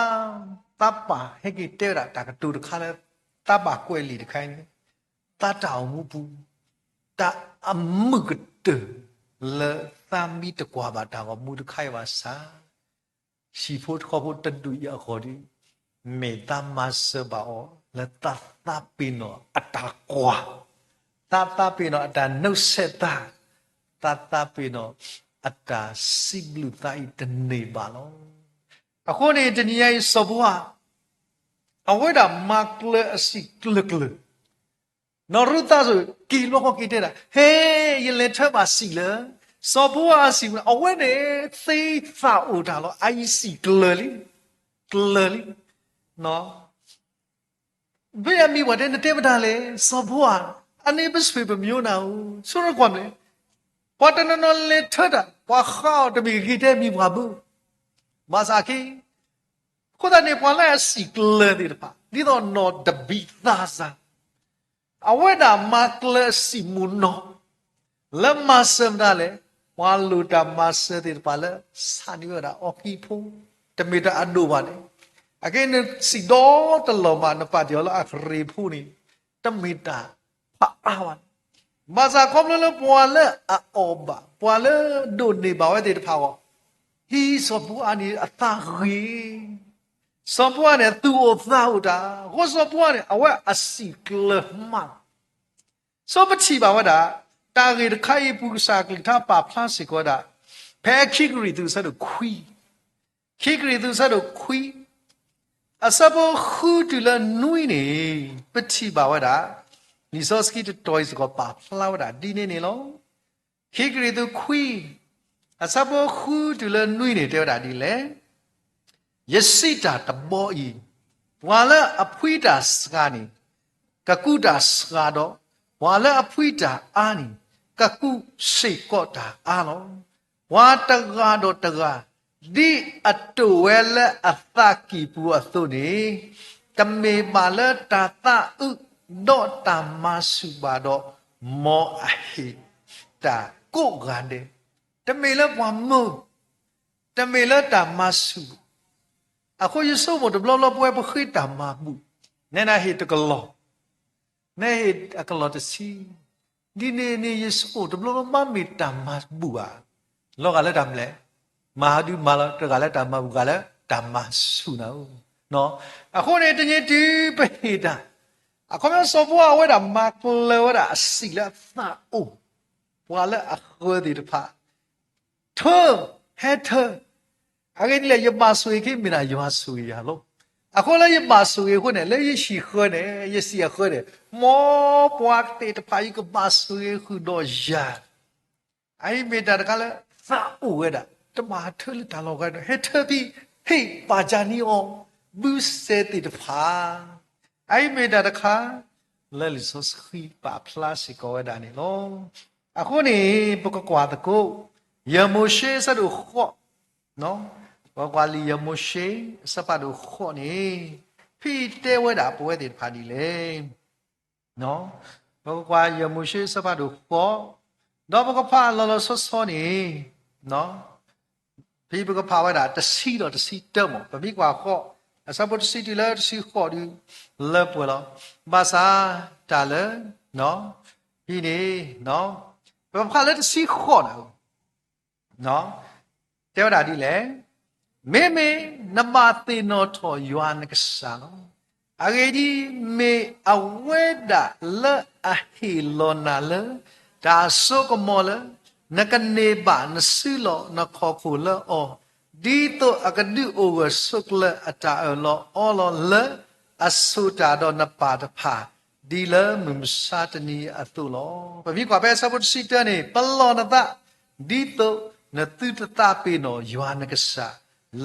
သးပၢ်ဟဲက့ၤတဲဝဲဒၣ်တၢ်ကတိၤတခါလၢ သးဘၣ်ကွဲးလံာ်တခါအံၤန့ၣ်, သးတၢ်အိၣ်မူပူၤ တၢ်အမုာ်ကတၢၢ်လၢသးမံတကွၢ်ဘၣ်တၢ်ဂီၤမူတခါအံၤဘၣ်ဆၣ် ဟံၣ်ဖိဃီဖိတဒူၣ်အံၤအဂီၢ်ဒီး မ့ၢ်တၢ်မၤစၢၤဘၣ်အီၤ လၢတၢ်သးပ့ၤနီၣ်အတၢ်ကွၢ်, တၢ်သးပ့ၤနီၣ်အတၢ်နုာ်ဆဲးသး, တၢ်သးပ့ၤနီၣ်အတၢ်စံးဘျုးသးအံၤတန့ၢ်ဘၣ်လီၤ. အဃိန့ၣ် တနံၤညါအံၤ စီၤဘိအး အဝဲဒၣ်မၤကျၢၤအစံာ်ကျၢၤကျၢၤ, နီၢ်ရူၤသးစ့ၢ်ကီး က့ၤလီၤဃီက့ၤတဲဒၣ်, ဟဲ, ယလဲၤထၢဘၣ်စံာ်လၢ စီၤဘိအးအစံာ်ပူၤန့ၣ်, အဝဲန့ၣ်သ့သးအိၣ်တၢ်လီၤ. အအံၤစံာ်ကျၢၤလံ, ကျၢၤလံ. မ့ၢ်အမံၤပှၤတဲ နတဲမတၤလဲၣ်, စီၤဘိအး, အန့ၣ်ပဆွေပမျိုးနၤဧိၤ, ဆိရိကွၢ်မ့ၢ်, ပှၤတနီၤနီၤလဲၤထၢတၢ် ပှၤဃးအီၤတမ့ၢ်ဂ့ၤ တဲမံၤပှၤဘၣ်. ဘၣ်ဆၣ်က့ အဃိသတးန့ၣ် ပှၤလၢအစံာ်ကျၢၤသ့ၣ်တဖၣ် ဒ်သိးနီၢ်တဘံးသးစၢ် အဝဲဒၣ်မၤကျၢၤအစံာ်မုၢ်နီၢ် လၢမၤစၢၤမတၤလဲၣ်, ပှၤလိၣ်တၢ်မၤစၢၤသ့ၣ်တဖၣ်လၢ ဆးန့ၢ်ဝဲဒၣ်အီၣ်ကံၢ်ဖိ, တမ့ၢ်တၢ်အဒိၣ်ဘၣ်န့ၣ်, အက့နစံာ်ဒီတလီၢ်မး နပာ်တ့ၢ်အီၤလၢအကရံၣ်ဖိန့ၣ်, တမ့ၢ်တၢ်ဖးအါဘၣ်န့ၣ်, ဘၣ်ဆၣ်ခီဖျိလၢပှၤလၢအအီၣ်ဘၣ် ပှၤလၢဒိးန့ၢ်ဘၣ်ဝဲသ့ၣ်တဖၣ်အဂီၢ်, ဟံးစီၤဘိအးန့ၣ်အသးဂ့ၤ စီၤဘိအးန့ၣ် သူၣ်အိၣ်သးအိၣ်တၢ်, အဃိစီၤဘိအးန့ၣ် အဝဲအစံာ်ကျၢၤမး. ဆိပထံၣ်ဘၣ်ဝဲဒၣ် တၢ်ဂ့ၢ်တခါအံၤအပူၤ ကစၢ်အကလုၢ်ကထါပာ်ဖျါစ့ၢ်ကီးဝဲဒၣ် ဖဲခံကရံၣ်သူးအဆၢဒိၣ်ခွံ, ခံကရံၣ်သူးအဆၢဒိၣ်ခွံ, အဆၢဖိဃုတုၤလၢနွံန့ၣ် ပထံၣ်ဘၣ်ဝဲဒၣ် လံာ်စီဆှံတတီၤအံၤစ့ၢ်ကီးပာ်ဖျါဝဲဒၣ်ဒ်န့ၣ်န့ၣ်လီၤ. ခံကရံၣ်သူးခွံ, အဆၢဖိဃုတုၤလၢနွံန့ၣ် တဲဝဲဒၣ်ဒ်လဲၣ်. ယစံးတၢ်တဘီအံၤ, ပှၤလၢအဖှံတၢ်စှၤန့ၣ် ကကူးတၢ်စှၤဒီး, ပှၤလၢအဖှံတၢ်အါန့ၣ် ကကူးစ့ၢ်ကီးတၢ်အါလီၤ. ပှၤတဂၤဒီးတဂၤ ဒ်အတိာ်ဝဲလၢအသးကံၢ်ပူၤအသိးန့ၣ်, တမ့ၢ်ဘၣ်လၢတၢ်သးအုး ဒီးတၢ်မၤဆူၣ်ဘၣ်ဒီး, မ်အဟ့ၣ်တၢ်ကိးဂၤဒဲး, တမ့ၢ်လၢပှၤမုာ်, တမ့ၢ်လၢတၢ်မၤဆူၣ် အဃိယဆိကမိၣ်တဘျီဘျီပဝဲပဃ့တၢ်မၤဘူၣ်, နဲနဟ့ၣ်တကလီၢ်, နဲဟ့ၣ်အကလီၢ်တဆံ, ဒ်န့ၣ်န့ၣ် ယဆိကမိၣ်တဘျီဘျီဘၣ်မ့ၢ်တၢ်မၤဘူၣ်ဧါ, လီၤဂာ်လၢတၢ်မနုၤလဲၣ်, မၤဟးဒုမၤလီၤ တဂၤလၢတၢ်မၤဘူၣ် ဂၤလၢတၢ်မၤဆူၣ်နၤဧၢ. အဃိန့ၣ် တနံၤတုၤပဟ့ၣ်တၢ်, အခီပညီစီၤဘိအးအဝဲဒၣ်မၤကျၢၤဝဲဒၣ်အစံာ်လၢအသးအိၣ်, ပှၤလၢအဃၢၤသ့ၣ်တဖၣ် ထၢ, ဟဲထၢ, အဂ့ၢ်ဒ်လဲၣ် ယဘၣ်ဆိၣ်ဂ့ၤက့ၤမ့ၢ်ဒၣ်ယွၤဆိၣ်ဂ့ၤယၤလီၤ. အဃိလၢယဘၣ်ဆိၣ်ဂ့ၤအဃိန့ၣ် လၢယဟံၣ်ဃၢၤန့ၣ် ယစံာ်အဃၢၤန့ၣ် မ်ပှၤသ့ၣ်တဖၣ်အံၤကဘၣ်ဆိၣ်ဂ့ၤဃုာ်ဒီးယၤ, အအံၤမ့ၢ်တၢ်တခါလၢသးအိၣ်ဝဲဒၣ်, တဘၣ်ထၢလၢတၢ်လီၢ်ဂၤဒီး ဟဲထၢဖဲ ဟ့ၣ်ပာ်ကၢ်န့ၢ်အီၤ ဘုစဲသ့ၣ်တဖၣ် အအံၤမ့ၢ်တၢ်တခါ လၢလံာ်စီဆှံပာ်ဖျါစ့ၢ်ကီးဝဲဒၣ်န့ၣ်လီၤ. အဃိန့ၣ် ပကကွၢ်သကိး ယမိၤၡ့အဆၢဒိၣ်ဃိး, ပကကွၢ်လံာ်ယမိၤၡ့ အဆၢဖးဒိၣ်ဃိးန့ၣ် ဖဲတဲဝဲဒၣ်ပဝဲသ့ၣ်တဖၣ်ဒ်လဲၣ် ပကကွၢ်ယမိၤၡ့အဆၢဖးဒိၣ်ဃိး, ဒီးပကဖးလီၤလီၤဆီဆီန့ၣ်, ဖဲပကဖးဝဲဒၣ်တဆံဒီးတဆံတၢမး, ပမ့ၢ်ကွၢ်ဃိး, အဆၢဖိတဆံတုၤလၢတဆံဃိးဒုး လၢပှဲၤလီၤ. ဘၣ်ဆၣ်တၢ်လၢ ဖဲန့ၣ် ပကဖးလၢတဆံဃိးန့ၣ် တဲဝဲဒၣ်ဒ်လဲၣ်, မ့မ့ၢ်နဘၣ်သ့ၣ်နီၣ်ထီၣ်ယွၤနကစၢ်လီၤ. အဂ့ၢ်ဒ်အံၤ, မ့ၢ်အဝဲဒၣ်လၢအဟ့ၣ်လီၤနၤလၢ တၢ်စိကမီၤလၢ နကန့ၢ်ဘၣ်နစုလီၢ်နခီၣ်ခိၣ်လၢအီၤ, ဒ်သိးအကဒုးအိၣ်ဂၢၢ်ဆိးကျၢၤအတၢ်အၢၣ်လီၤအီလီၤလၢ အဆိၣ်တၢ်ဒီးနပၢ်တဖၣ် ဒ်လၢမုၢ်မဆါတနံၤအသိးလီၤ. ပမ့ၢ်ကွၢ်ဖဲအဆၢဖိတဆံတၢန့ၣ်, ပလီၢ်နသး ဒ်သိးနသုတသးပ့ၤနီၣ်ယွၤနကစၢ်,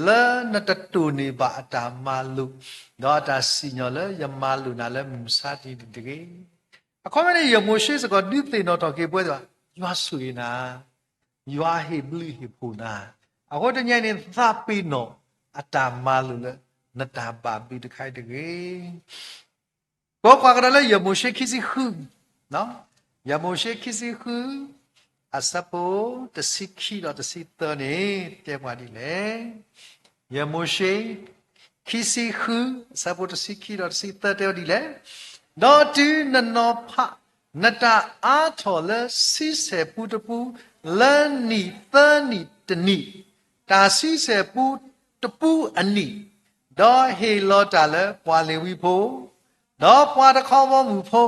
လၢနတတိၢ်န့ၢ်ဘၣ်အတၢ်မၤလိာ်, ဒီးအတၢ်စံၣ်ညီၣ်လၢယမၤလိာ်နၤလၢမုၢ်မဆါတနံၤတဂ့ၤ. အခီပညီန့ၣ် ယမိၤၡ့စ့ၢ်ကီးဒုးသ့ၣ်နီၣ်ထီၣ်က့ၤပဝဲသ့ၣ်, ယွၤဆိၣ်ဂ့ၤနၤ, ယွၤဟ့ၣ်ဘျုးဟ့ၣ်ဖှိၣ်နၤ, အဃိတနံၤအံၤန့ၣ် သးပ့ၤနီၣ်အတၢ်မၤလိာ်လၢ နတၢ်ဘၣ်ဘျုးတခါအံၤတဂ့ၤ. ပကွၢ်ကဒီးလၢယမိၤၡ့ခံဆံဃု, ယမိၤၡ့ခံဆံဃု, အဆၢဖိတဆံခံဒီးတဆံသၢန့ၣ် တဲပှၤဒ်လဲၣ်. ယမိၤၡ့ ခံဆံဃု, အဆၢဖိတဆံခံဒီးတဆံသၢတဲဝဲဒ်လဲၣ်. ဒီးတုၤနနီၤဖး နတၢ်အါထီၣ်လၢဆံဆဲၣ်ပူတပူ လၢနံၣ်သၢနံၣ်တနံၣ်, တၢ်ဆံဆဲၣ်ပူတ တပူၤအနံၣ်, ဒီးဟ့ၣ်လီၤတၢ်လၢပှၤလ့ၤဝံဖိ, ဒီးပှၤတခီဘီမုၢ်ဖိ,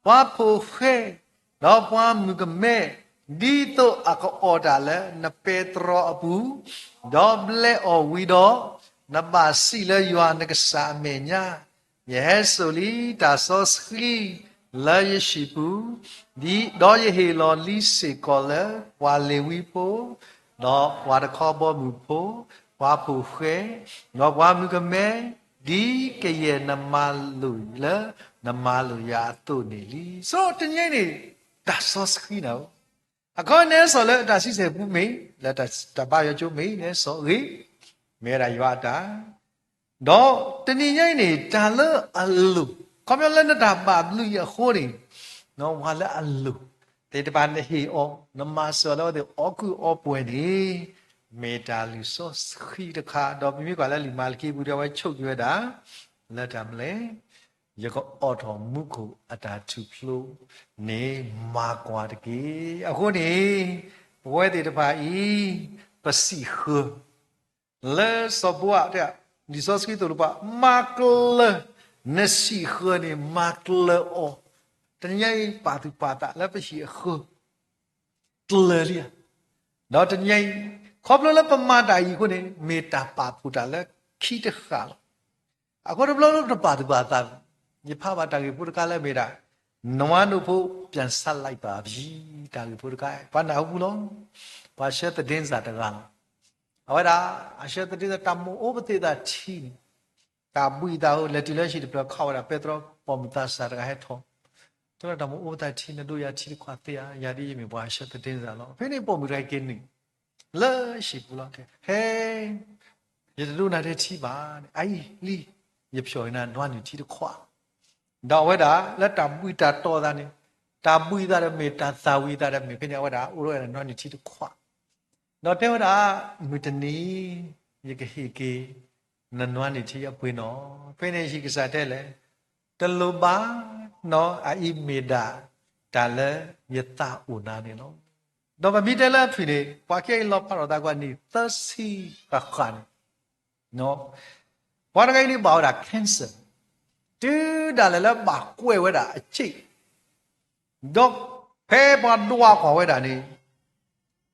ပှၤဖိၣ်ဃဲ, ဒီးပှၤမုၣ်ကမဲ, ဒ်သိးအကအီၣ်တၢ်လၢနပဲတြီအပူၤ, ဒီးဘျဲးအီၣ်ဝံၤဒီး, နဘၣ်စံးလၢယွၤနကစၢ်အမဲာ်ညါ, ယဟဲစိာ်လံတၢ်စီဆှံလၢယဟံၣ်ပူၤ, ဒီးယဟ့ၣ်လီၤလံစ့ၢ်ကီးလၢပှၤလ့ၤဝံဖိ, ဒီးပှၤတခီဘီမုၢ်ဖိ, ပှၤဖိၣ်ဃဲ, ဒီးပှၤမုၣ်ကမဲ, ဒ်ကယဲၢ်နမၤလိာ်လၢနမၤလိာ်ယၤအသိးန့ၣ်လံ. ဆိုတော့ တနံၤအံၤန့ၣ် တၢ်စီဆှံနၤဧၢ, အခီပညီန့ၣ် နဟဲစိာ်လၢတၢ်ဆံဆဲၣ်ပူၤမ့ၢ်, လၢတၢ်ဘါယွၤကၠိမ့ၢ်, နဟဲစိာ်ဂ့ၤ, မ့ၢ်ဝဲဒၣ်ယွၤအတၢ် ဒီးတနံၤညါအံၤန့ၣ် တၢ်လၢအလိၣ်, ခီဖျိလၢနတၢ်ဘၣ်ဘျုးအံၤအဃိန့ၣ်, နဝၤလၢအလိၣ်သ့ၣ်တဖၣ် နဟ့ၣ်အီၤ, နမၤစၢၤအီၤလၢအဝဲသ့ၣ်အီၣ်ကုၢ်အီပှဲၤန့ၣ်, မ့ၢ်တၢ်လုၢ်စီဆှံတခါ, ဒီးပမ့ၢ်ကွၢ်လၢလံာ်မၤလကံပူၤဒီး အဝဲဆိးက့ၤဝဲဒၣ် လၢတၢ်မနုၤလဲၣ်, ယကအိးထီၣ်မူခိၣ်အတၢ်ထူၣ်ဖျိန့ၣ် မၤကွၢ်တက့ၢ်. အဃိန့ၣ်, ပဝဲသ့ၣ်တဖၣ်အံၤ, ပစံးဃၢၤ လၢစီၤပၤတဲ, လံာ်စီဆှံသိၣ်လိပှၤ, မၤကလၢၤ, နစံးဃၢၤန့ၣ် မၤကလၢၤအီၤ, တနံၤညါအံၤ ပာ်သူၣ်ပာ်သးလၢပဟံၣ်အဃၢၤ ကျၢၤလံဧါ. ဒီးတနံၤညါအံၤ, ခီဖျိလၢပမၤတၢ်အံၤအဃိန့ၣ် မ့ၢ်တၢ်ပာ်ဖှိၣ်တၢ်လၢခံတဃာ်လီၤ. အဃိတဘျီလၢပတပာ်သူၣ်ပာ်သး, ယဖးဘၣ်တၢ်ဂ့ၢ်ဖိတခါလၢမ့ၢ်ဒၣ်, နွားနို့ဖိပြန်ဆပ်လိုက်ပါပြီ, တၢ်ဂ့ၢ်ဖိတခါ, ပှၤနၢ်ဟူပူၤလီၤ. ပှၤဆှၢသဒ့စၢ်တဂၤလီၤ. အဝဲဒၣ်, အဆှၢသဒ့စၢ် တၢ်မိၣ်အိၣ်ပသ့ၣ်သးထံန့ၣ်, တၢ်ဘှံးသးအိၣ် လဲၤတုၤလၢဟံၣ်တဖျၢၣ် ခီဝဲဒၣ် ပဲတြီပိာ်မုၣ်သးစၢ်တဂၤဟဲထီၣ်, တဲလၢတၢ်မိၣ်အိၣ်ပသးထံ နဒိးယၤထံတခွးသ့ဧါ, ယၤဒ်ယမ့ၢ်ပှၤဆှၢသဒ့စၢ်လီၤ. ဖဲန့ၣ်ပိာ်မုၣ်တဂၤက့ၤနုာ် လၢဟံၣ်ပူၤလီၤ. ဟဲ, ယတဒိးနၤထဲထံဘၣ်န့ၣ်, အအံၤလံ, ယဖျီၣ်က့ၤနၤနွားနုၢ်ထံတခွး. ဒီးအဝဲဒၣ်လၢတၢ်ဘှံးတၢ်တီၢ်သးန့ၣ်, တၢ်ဘှံးသးဒီးမ့ၢ်တၢ်သၣ်ဝံၤသးဒီးမ့ၢ်ဖဲန့ၣ် အဝဲဒၣ်အိၣ်ဒီးဝဲဒၣ်နွားနုၢ်ထံတခွး, ဒီးတဲဝဲဒၣ်, မုၢ်တနံၤ ယကဟ့ၣ်က့ၤ နနွားနုၢ်ထံအပှ့ၤနီၣ်. ဖဲန့ၣ်ဟံၣ်ကစၢ်တဲလဲၣ်, တလိၣ်ဘၣ်, နီၢ်အအံၤမ့ၢ်ဒၣ်တၢ်လၢယသးအိၣ်နၤန့ၣ်လီၤ. ဒီးပမ့ၢ်တဲလၢအဖုၣ်န့ၣ် ပှၤခံဂၤအံၤလီၤဖးထီၣ်သးကွၢ်နံၣ်သၢဆံဃၣ်ဃၣ်န့ၣ်, ပှၤတဂၤအံၤန့ၣ်ဘၣ်ဝဲဒၣ် cancer, တုၤဒၣ်လဲာ်လၢဘၣ်ကွဲးဝဲဒၣ်အစ့ၣ်, ဒီးဖဲပှၤဒွးကွၢ်ဝဲဒၣ်န့ၣ်,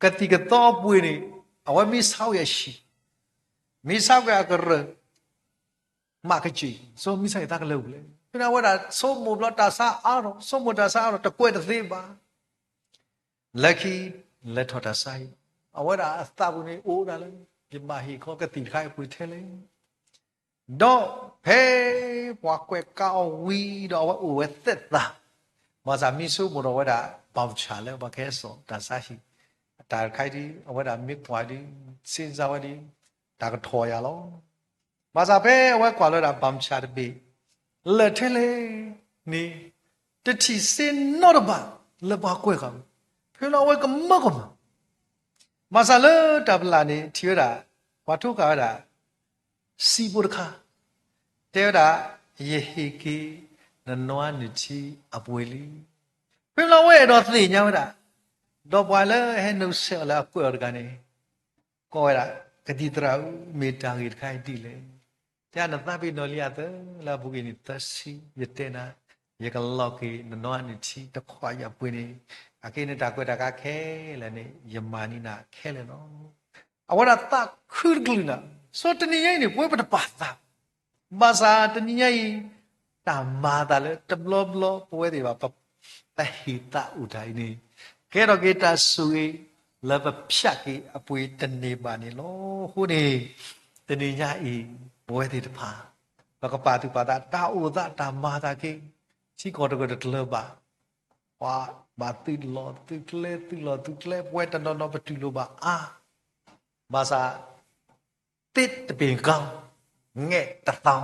ကသံၣ်ကသီအပှ့ၤန့ၣ်, အဝဲမ့ၢ်ဆါဝဲအဟံၣ်, မ့ၢ်ဆါဝဲအကရၢၢ်, မ့ၢ်ကစၢ်, ဆိမ့ၢ်ဆါအံၤသးကလၢာ်ပူၤလဲၣ်. ဖဲန့ၣ်အဝဲဒၣ်ဆိကမိၣ်ဘျီတၢ်ဆါအါထီၣ်, ဆိကမိၣ်တၢ်ဆါအါထီၣ် တကွဲးတသ့ဘၣ်. လၢခံ, လဲၤထီၣ်တၢ်ဆါဟံၣ်, အဝဲဒၣ်အသးပူၤန့ၣ်အိၣ်ဒၣ်လၢ, ယဘၣ်ဟ့ၣ်ခီကသံၣ်တခါအံၤပှ့ၤထဲလဲၣ်. ဒီးဖဲပှၤကွဲးကါအီၤဝံၤဒီးအဝဲအိၣ်ဝဲသ့ၣ်သး, ဘၣ်ဆၣ်မ့ၢ်ဆိကမိၣ်ဒီးဝဲဒၣ် voucher လၢပှၤကဟဲစိာ်တၢ်ဆါဟံၣ်, တၢ်တခါအံၤဒ် အဝဲဒၣ်မ့ၢ်ကွၢ်ဒ်, စ့စါဝဲဒ်, တၢ်ကထီၣ်ယၤလီၤ. ဘၣ်ဆၣ်ဖဲအဝဲကွၢ်လၢဒၣ် voucher တဘ့ၣ်, လဲၤထဲလဲၣ်န့ၣ်, တထံၣ်စ့နီတဘ့ၣ်လၢပှၤကွဲးဃာ်ဝဲ, ဖဲလၢအဝဲကမၢကမၣ် ဘၣ်ဆၣ်လၢတၢ်ပလၢ်န့ၣ် ထံၣ်ဝဲဒၣ်, ပှၤထိဃာ်ဝဲဒၣ်, စံးဖိတခါ, တဲဝဲဒၣ်, ယဟ့ၣ်က့ၤနနွားနုၢ်ထံအပှ့ၤလံ. ဖဲလၢအဝဲအဲၣ်ဒိးသ့ၣ်ညါဝဲဒၣ်, ဒီးပှၤလၢဟဲနုာ်ဆဲးအီၤလၢအကွဲးအီၤတဂၤန့ၣ်, ကိးဝဲဒၣ်, ကသံၣ်သရၣ်ဧၢ, မ့ၢ်တၢ်ဂ့ၢ်တခါအံၤဒ်လဲၣ်. တဲနသးပ့ၤနီၣ်လံအသးလၢအပူၤကွံာ်နံၣ်သၢဆံ, ယတဲနၤ, ယကလီၤက့ၤနနွားနုၢ်ထံတခွးယၤပှ့ၤန့ၣ်, အက့န့ၣ်တၢ်ကွဲးတၢ်ကါခဲလၢာ်န့ၣ် ယမၤန့ၢ်နၤခဲလၢာ်လီၤ. အဝဲဒၣ်သးခုတကလုာ်နၤ, ဆိတနံၤညါအံၤန့ၣ် ပဝဲပတပာ်သး, ဘၣ်ဆၣ်တနံၤညါအံၤ, တၢ်မၤအသးလၢတဘျီဘျီပဝဲသ့ၣ်တဖၣ် ပဟ့ၣ်သးအိၣ်တၢ်အံၤန့ၣ်, ကဲထီၣ်က့ၤတၢ်ဆိၣ်ဂ့ၤလၢပဖျးက့ၤအပှ့ၤတန့ၢ်ဘၣ်န့ၣ်လီၤ. အဃိန့ၣ်, တနံၤညါအံၤ, ပဝဲသ့ၣ်တဖၣ်, ပကပာ်သူၣ်ပာ်သးတၢ်အိၣ်သးတၢ်မၤသးက့ၤ, ထံကီၢ်တကတၢၢ်တလၢၤဘၣ်, ပှၤဘၣ်သုးလီၢ်သုးကျဲ သုးလီၢ်သုးကျဲ ပဝဲတနီၤနီၤပတူၢ်လိာ်ဘၣ်အါ, ဘၣ်ဆၣ် သ့တပ့ၤကီ, ငဲၣ်တသီ,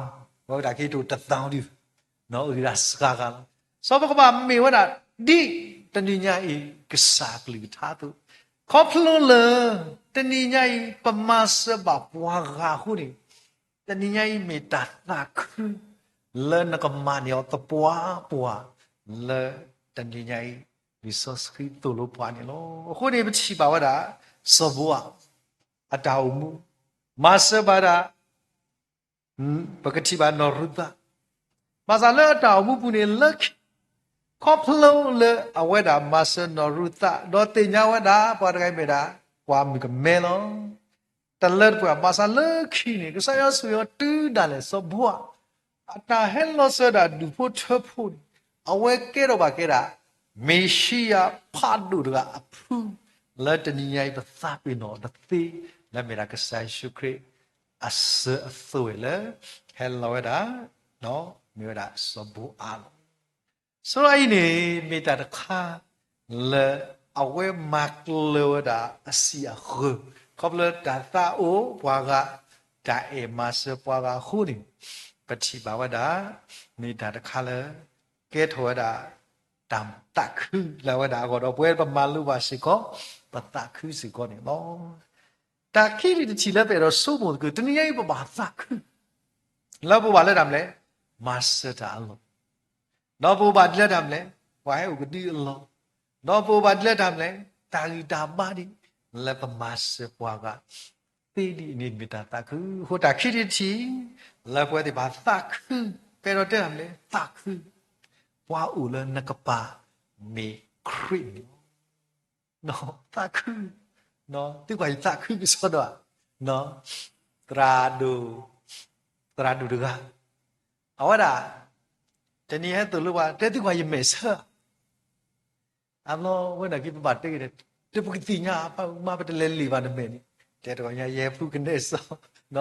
ပဝဲဒၣ်က့ၤတိၢ်တသီဒု, နီၢ်အုၣ်ဒၣ်စှၤဂၤလီၤ. စီၤပကဘၣ်မ့ၢ်ဝဲဒၣ်, ဒ်တနံၤညါအံၤ ကစၢ်ကလုၢ်ကထါအသိး, ခီဖျိလၢ, တနံၤညါအံၤ ပမၤစၢၤဘၣ်ပှၤဂၤအဃိန့ၣ်, တနံၤညါအံၤမ့ၢ်တၢ်သးခု, လၢနကမၤန့ၢ်အီၤသပှၢ်ပှၢ်, လၢတနံၤညါအံၤ လံာ်စီဆှံသိၣ်လိပှၤန့ၣ်လီၤ. အဃိန့ၣ်ပထံၣ်ဘၣ်ဝဲဒၣ်, စီၤဘိအး, အတၢ်အိၣ်မူ မၤစၢၤဘၣ်ဒၣ် ပကထံၣ်ဘၣ်နီၢ်ရူၤသး, ဘၣ်ဆၣ်လၢအတၢ်အိၣ်မူပူၤန့ၣ်လၢခံ, ခီဖျိလၢအဝဲဒၣ်မၤစၢၤနီၢ်ရူၤသး ဒီးသ့ၣ်ညါဝဲဒၣ် ပှၤတဂၤအံၤမ့ၢ်ဒၣ် ပှၤမုၣ်ကမဲလီၤ. တလၢတပှဲၤ ဘၣ်ဆၣ်လၢခံန့ၣ် ကစၢ်ယွၤဆိၣ်ဂ့ၤအီၤတုၤဒၣ်လဲာ်စီၤဘိအး အတၢ်ဟဲလီၤစၢၤဒၣ်ဒူၣ်ဖိထၢဖိန့ၣ် အဝဲကဲထီၣ်ဘၣ်ကဲဒၣ် မ့ၤၡံယၤဖးဒိၣ်တဂၤအဖု, လၢတနံၤညါအံၤပသးပ့ၤနီၣ်တသ့ လၢမ့ၢ်ဒၣ်ကစၢ်ယ့ၣ်ၡူးခရံာ်အစၢၤအသွဲၣ်လၢ ဟဲလီၤဝဲဒၣ် မ့ၢ်ဝဲဒၣ်စီၤဘိအးလီၤ. ဆိအံၤန့ၣ် မ့ၢ်တၢ်တခါလၢအဝဲမၤကျၢၤဝဲဒၣ်အစံၣ်အဃၢၤ ခီဖျိတၢ်သးအိၣ်ပှၤဂၤ တၢ်အဲၣ်မၤစၢၤပှၤဂၤအဃိန့ၣ် ပထံၣ်ဘၣ်ဝဲဒၣ် မ့ၢ်တၢ်တခါလၢ ကဲထီၣ်ဝဲဒၣ် တၢ်သးခုလၢအဝဲဒၣ်အဂီၢ်ဒီး ပဝဲပမၤလိဘၣ်စ့ၢ်ကီး ပသးခုစ့ၢ်ကီးန့ၣ်လီၤ. တၢ်ခံထံၣ်တထံၣ်လၢပအဲၣ်ဒိးဆိကမိၣ်သကိး တနံၤညါအံၤပဘၣ်သးခု လၢပအိၣ်ဘၣ်လၢတၢ်မနုၤလဲၣ်, မၤစၢၤတၢ်အလီၢ်, ဒီးပအိၣ်ဘၣ်ဒ်လၢတၢ်မနုၤလဲၣ်, ပှၤဟဲအိၣ်ကဒုအလီၢ်, ဒီးပအိၣ်ဘၣ်ဒ်လၢတၢ်မနုၤလဲၣ်, တၢ်ဂံၢ်တၢ်ဘါဒ် လၢပမၤစၢၤပှၤဂၤ သ့ဒ်အံၤန့ၣ်မ့ၢ်တၢ်သးခု. အဃိတၢ်ခံထံၣ်တထံၣ် လၢပဝဲသ့ၣ်တဖၣ်သးခု ပအဲၣ်ဒိးတဲတၢ်မနုၤလဲၣ်, သးခု, ပှၤအိၣ်လၢနကပၤမ့ၢ်ခရံာ်န့ၣ်လီၤ. သးခု, သုကွၢ်ယသးခုကစီဒီဧါ, သရၣ်ဒိၣ်, သရၣ်ဒိၣ်တဂၤ, အဝဲဒၣ် တနံၤဟဲသိၣ်လိပှၤ တဲသုကွၢ်ယမဲာ်ဆၢ အဘျီဝဲန့ၣ်က့ၤပဘၣ်တဲက့ၤဒီး တပကသ့ၣ်ညါ ပမၤပတလဲၤလ့ၣ်ဘၣ်နမဲာ်န့ၣ် တဲတဂီၢ်ညါ ယဲၢ်ဖုကနဲစီ,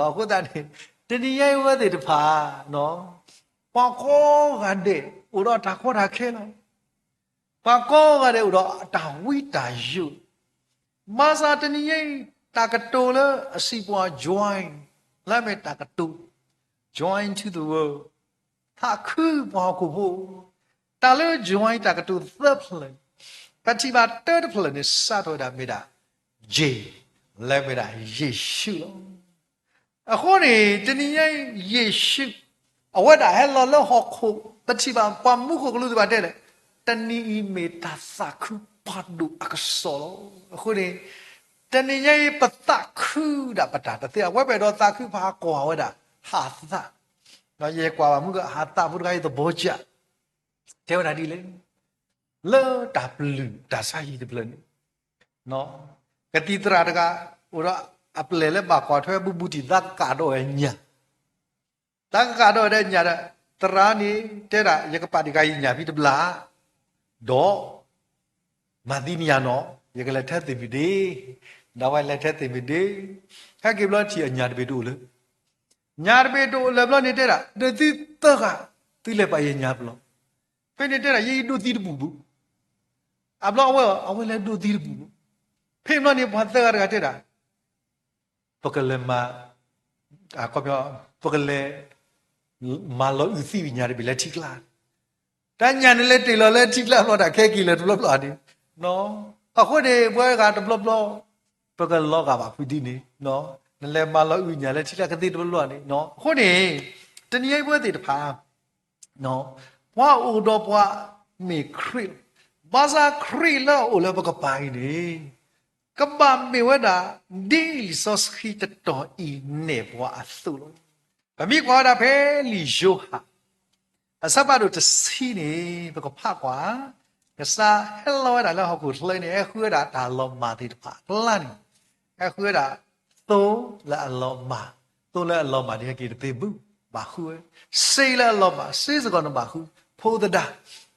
အဃိသတးန့ၣ် တနံၤညါအံၤဝဲသ့ၣ်တဖၣ် ပှၤကိးဂၤဒဲး အိၣ်ဒီးတၢ်ကီတၢ်ခဲလီၤ. ပှၤကိးဂၤဒဲးအိၣ်ဒီးတၢ်ဝံတၢ်ယိး, ဘၣ်ဆၣ်တနံၤညါအံၤ တၢ်ကတိၤလၢအစံးပှၤ join လၢအမ့ၢ်တၢ်ကတိၤ join to the world သးခုပှၤဟီၣ်ခိၣ်ဖိ, တၢ်လၢ join တၢ်ကတိၤသၢဖျၢၣ်န့ၣ် ပထံၣ်ဘၣ်တၢတဖျၢၣ်န့ၣ် စးထီၣ်ဝဲဒၣ်မ့ၢ်ဒၣ် J လၢမ့ၢ်ဒၣ်ယ့ၣ်ၡူးလီၤ. အဃိန့ၣ် တနံၤညါအံၤ ယ့ၣ်ၡူး အဝဲဒၣ်ဟဲလီၤလၢဟီၣ်ခိၣ် ပထံၣ်ဘၣ်ပှၤမူခိၣ်ကလူးသ့ၣ်တဖၣ်တဲလဲၣ်, တနံၤအံၤမ့ၢ်တၢ်သးခုဖးဒိၣ်အကစီၣ်လီၤ. အဃိန့ၣ် တနံၤညါအံၤပသးခုဒၣ်ပတၢ်တသ့ အဝဲပအဲၣ်ဒိးသးခုပဟးကွၢ်ဝဲဒၣ် ဟးသး, ယကွၢ်ဘၣ်မုၢ်ကဟးသးဖိတခါအံၤသဘီကၢ် တဲဝဲဒၣ်ဒ်လဲၣ်, လၢတၢ်ပျုၢ်တၢ်ဆါဟံၣ်တဖျၢၣ်န့ၣ် ကသံၣ်သရၣ်တဂၤ အိၣ်ဒီးအပျဲၢ်လၢဘၣ်ကွၢ်ထွဲဘူးဘူးတံၢ်သးကးဒီးအညၣ်, သးကးဒီးဝဲဒၣ်ညၣ်ဒီး သရၣ်န့ၣ် တဲဒၣ် ယကပာ်တံၢ်ဃာ်ယညၣ်ဖဲတဘျီ ဒီး မၤသံနညၣ်နီၤ ယကလဲၤထဲသ့ၣ်မုၢ်ဒ့, ဒီးဝဲလဲၤထဲသ့ၣ်မုၢ်ဒ့, ဟဲက့ၤဘျီထံၣ်အညၣ်တဘ့ၣ်တအိၣ်လၢ ညၣ်တဘ့ၣ်တအိၣ်လၢၤဘျီန့ၣ်တဲဒၣ် ဒီးသုသၢဂၤ သုလဲၤပာ်ယညၣ်ပျီ, ဖဲန့ၣ်တဲဒၣ် ယအံၤဒိးသံတဘူၣ်ဘၣ်, အဘျီအဝဲ အဝဲလဲၤဒိးသံတဘူၣ်ဘၣ်, ဖဲန့ၣ်ဘျီန့ၣ် ပှၤသၢဂၤတဂၤတဲဒၣ် ပကလဲၤမၤ ပကလဲၤ မၤလီၤအုၣ်သံဝဲညၣ်တဘ့ၣ်လၢထံကျါ, တၢ်ညၣ်န့ၣ်လဲၤတ့ၢ်လီၤလၢထံကျါဘျီတၢ်ခဲက့ၤလၢၤတဘျီဘျီန့ၣ်, အဃိန့ၣ် ပှၤဂၤတဘျီဘျီ ပကလီၤဂာ်ဘၣ်ဖုဒ်န့ၣ်, နလဲၤမၤလီၤအုၣ်ညၣ်လၢထံကျါကသ့တဘျီဘျီန့ၣ်, အဃိန့ၣ် တနံၤညါအံၤပဝဲသ့ၣ်တဖၣ် ပှၤအိၣ်ဒီးပှၤမ့ၢ်ခရံာ်လီၤ. ဘၣ်ဆၣ်ခရံာ်လၢအအိၣ်လၢပကပၤအံၤန့ၣ် ကဘၣ်မ့ၢ်ဝဲဒၣ် ဒ်လံာ်စီဆှံတတီၤအံၤနဲၣ်ပှၤအသိးလီၤ. ပမ့ၢ်ကွၢ်ဝဲဒၣ်ဖဲလံာ်ယိၤဟၣ် အဆၢဖးဒိၣ်တဆံန့ၣ် ပကဖးကွၢ်, ကစၢ်ဟဲလီၤဝဲဒၣ်လၢဟီၣ်ခိၣ်ချၢန့ၣ် ဟဲဃုဝဲဒၣ်တၢ်လီၤမၢ်သ့ၣ်တဖၣ်အကျါန့ၣ်, ဟဲဃုဝဲဒၣ် သိလၢအလီၤမၢ်, သိလၢအလီၤမၢ်ဒ်ဟဲက့ၤတသ့ဘၣ်, ဘၣ်ဃုဝဲ, စ့လၢအလီၤမၢ် စ့စ့ၢ်ကီးန့ၣ်ဘၣ်ဃု, ဖိသဒၣ်,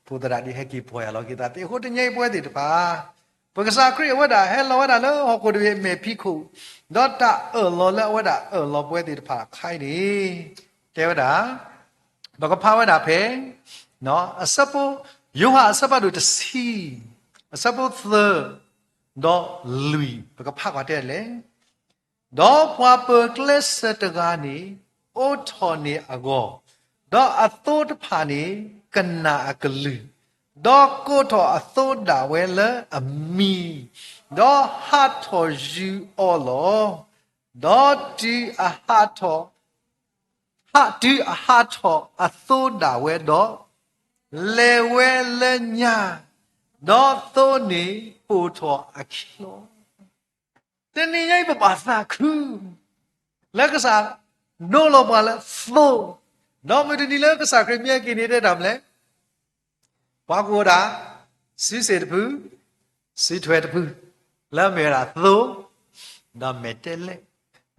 ဖိသဒၣ်ဒ်ဟဲက့ၤပီၢ်ယၢ်လီၤက့ၤသးသ့. အဃိတနံၤညါအံၤပဝဲသ့ၣ်တဖၣ် ပကစၢ်ခရံာ်အဝဲဒၣ်ဟဲလီၤဝဲဒၣ်လၢဟီၣ်ခိၣ်တဘ့ၣ်အမဲာ်ဖံးခိၣ်, ဒီးတၢ်အၢၣ်လီၤလၢအဝဲဒၣ်အၢၣ်လီၤပဝဲသ့ၣ်တဖၣ်အခါအံၤန့ၣ်, တဲဝဲဒၣ်, ပကဖးဝဲဒၣ်ဖဲ အဆၢဖိ, ယိၤဟၣ်အဆၢဖးဒိၣ်တဆံ, အဆၢဖိသၢ, ဒီးလွံၢ် ပကဖးကွၢ်တဲလဲၣ်. ဒီးပှၤပၢၤကျဲစၢၤတဂၤန့ၣ် အိးထီၣ်န့ၢ်အဂီၢ်, ဒီးအသိတဖၣ်န့ၣ် ကနၣ်အကလုၢ်, ဒီးကိးထီၣ်အသိဒၣ်ဝဲလၢအမံၤ, ဒီးဟးထီၣ်ယူၤအီၤလီၤ. ဒီးတုၤအဟးထီၣ် ဟး, တုၤအဟးထီၣ်အသိဒၣ်ဝဲဒီး, လဲၤဝဲလၢညါ, ဒီးသိန့ၣ်ပိာ်ထီၣ်အခံလီၤ. တနံၤညါအံၤပဘၣ်သးခု, လၢကစၢ်ဒိလီၤပှၤလၢသိ, ဒီးမုၢ်တနံၤလၢကစၢ်ခရံာ်မ့ၢ်ဟဲက့ၤန့ၣ် တဲတၢ်မနုၤလဲၣ်, ပှၤကအိၣ်ဒၣ် စုစ့ၣ်တဖု, စုထွဲတဖု, လၢအမ့ၢ်ဝဲဒၣ်သိ, ဒီးမဲာ်တဲးလဲး,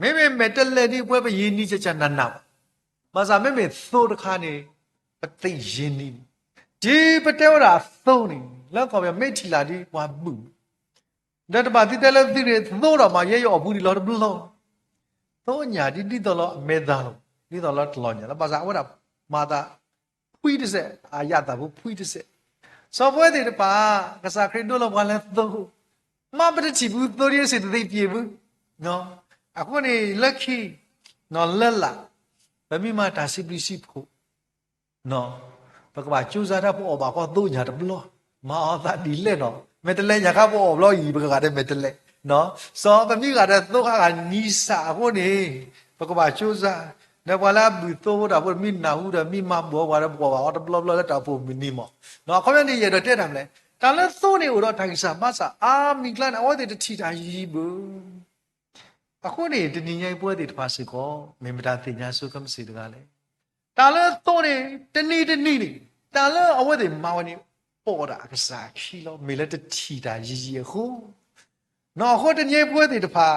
မ့မ့ၢ်မဲာ်တဲးလဲးဒ်ပဝဲပယံာ်နံၤကကနးနးဘၣ်, ဘၣ်ဆၣ်မ့မ့ၢ်သိတခါန့ၣ် ပသ့ၣ်ယံာ်နံၤန့ၣ်, တုၤပတဲဝဲဒၣ်သိန့ၣ် လၢကီၢ်ပယီၤမ့ၢ်ထံၣ်လၢ်ဒ်ပှၤဘုၣ် ဒီးတဘၣ်သုတဲလၢသုဂ့ၤသိဒီးမး ယဲယအီၣ်ပူၤဒံးလီၤတဘျီ, သိညၣ်ဒ်ဒ်သိးလီၤအမဲာ်သၣ်လီၤ, ဒ်သိးလီၤတလီၢ်ညၣ်လီၤ, ဘၣ်ဆၣ်အဝဲဒၣ်မၤသးဖှံတစဲး, အယၣ်သၣ်ဖိဖှံတစဲး, စီၤပဝဲသ့ၣ်တဖၣ် ကစၢ်ခရံာ်ဒိလီၤပှၤလၢသိ, မ့ၢ်ပတထံၣ်ပူၤသိဒ်အစ့ၣ်တသ့ပှဲၤပူၤ, အဃိန့ၣ်လၢခံ, လၢလာ်, ပမ့ၢ်မၤတၢ်စံးဘျုးစံးဖှိၣ် ပကဘၣ်ကၠိစါတၢ်ပအီၣ်ဘၣ်ဃီသိညၣ်တဘျီ, မၤအီၤသးဒ်လဲၣ်နီၤ, မဲာ်တဲးလဲးညါခါပအီၣ်ဘျီအံၤ ပကဂၤဒီးမဲာ်တဲးလဲး, စီၤပမ့ၢ်ဂၤဒီးသိခါဂၤနံစၢ်အဃိန့ၣ်, ပကဘၣ်ကၠိစါ, ဒီးပှၤလၢအဘုၣ်သိဖိတၢ်ဖိတမ့ၢ်နၢ်ဟူဒီးမ့ၢ်မၤဘူးအီၤပှၤဒီးပှၤဘၣ်အီၤတဘျီဘျီလၢတၢ်အိၣ်ဖှိၣ်မုၢ်နံၤမး, အခီပညီန့ၣ်ယအဲၣ်ဒိးတဲတၢ်မနုၤလဲၣ်, တၢ်လၢသိန့ၣ်အိၣ်ဒီးတၢ်ဂံၢ်စၢ်ဘါစၢ်အါမံၤကျါန့ၣ် အဝဲသ့ၣ်တထံၣ်တၢ်ယံၤဘၣ် အဃိန့ၣ် တနံၤညါအံၤပဝဲသ့ၣ်တဖၣ်စ့ၢ်ကီး မ့ၢ်မတၤသ့ၣ်ညါဆိကမိၣ်စ့ၢ်တဂၤလဲၣ်. တၢ်လၢသိန့ၣ် တနံၤတနံၤန့ၣ် တၢ်လၢအဝဲသ့ၣ်မၤဝဲန့ၣ် ပိာ်ဒၣ်အကစၢ်အခံလီၤ. မ့ၢ်လၢတထံၣ်တၢ်ယံၤယံၤအဃိ, နီၢ်အဃိတနံၤညါအံၤပဝဲသ့ၣ်တဖၣ်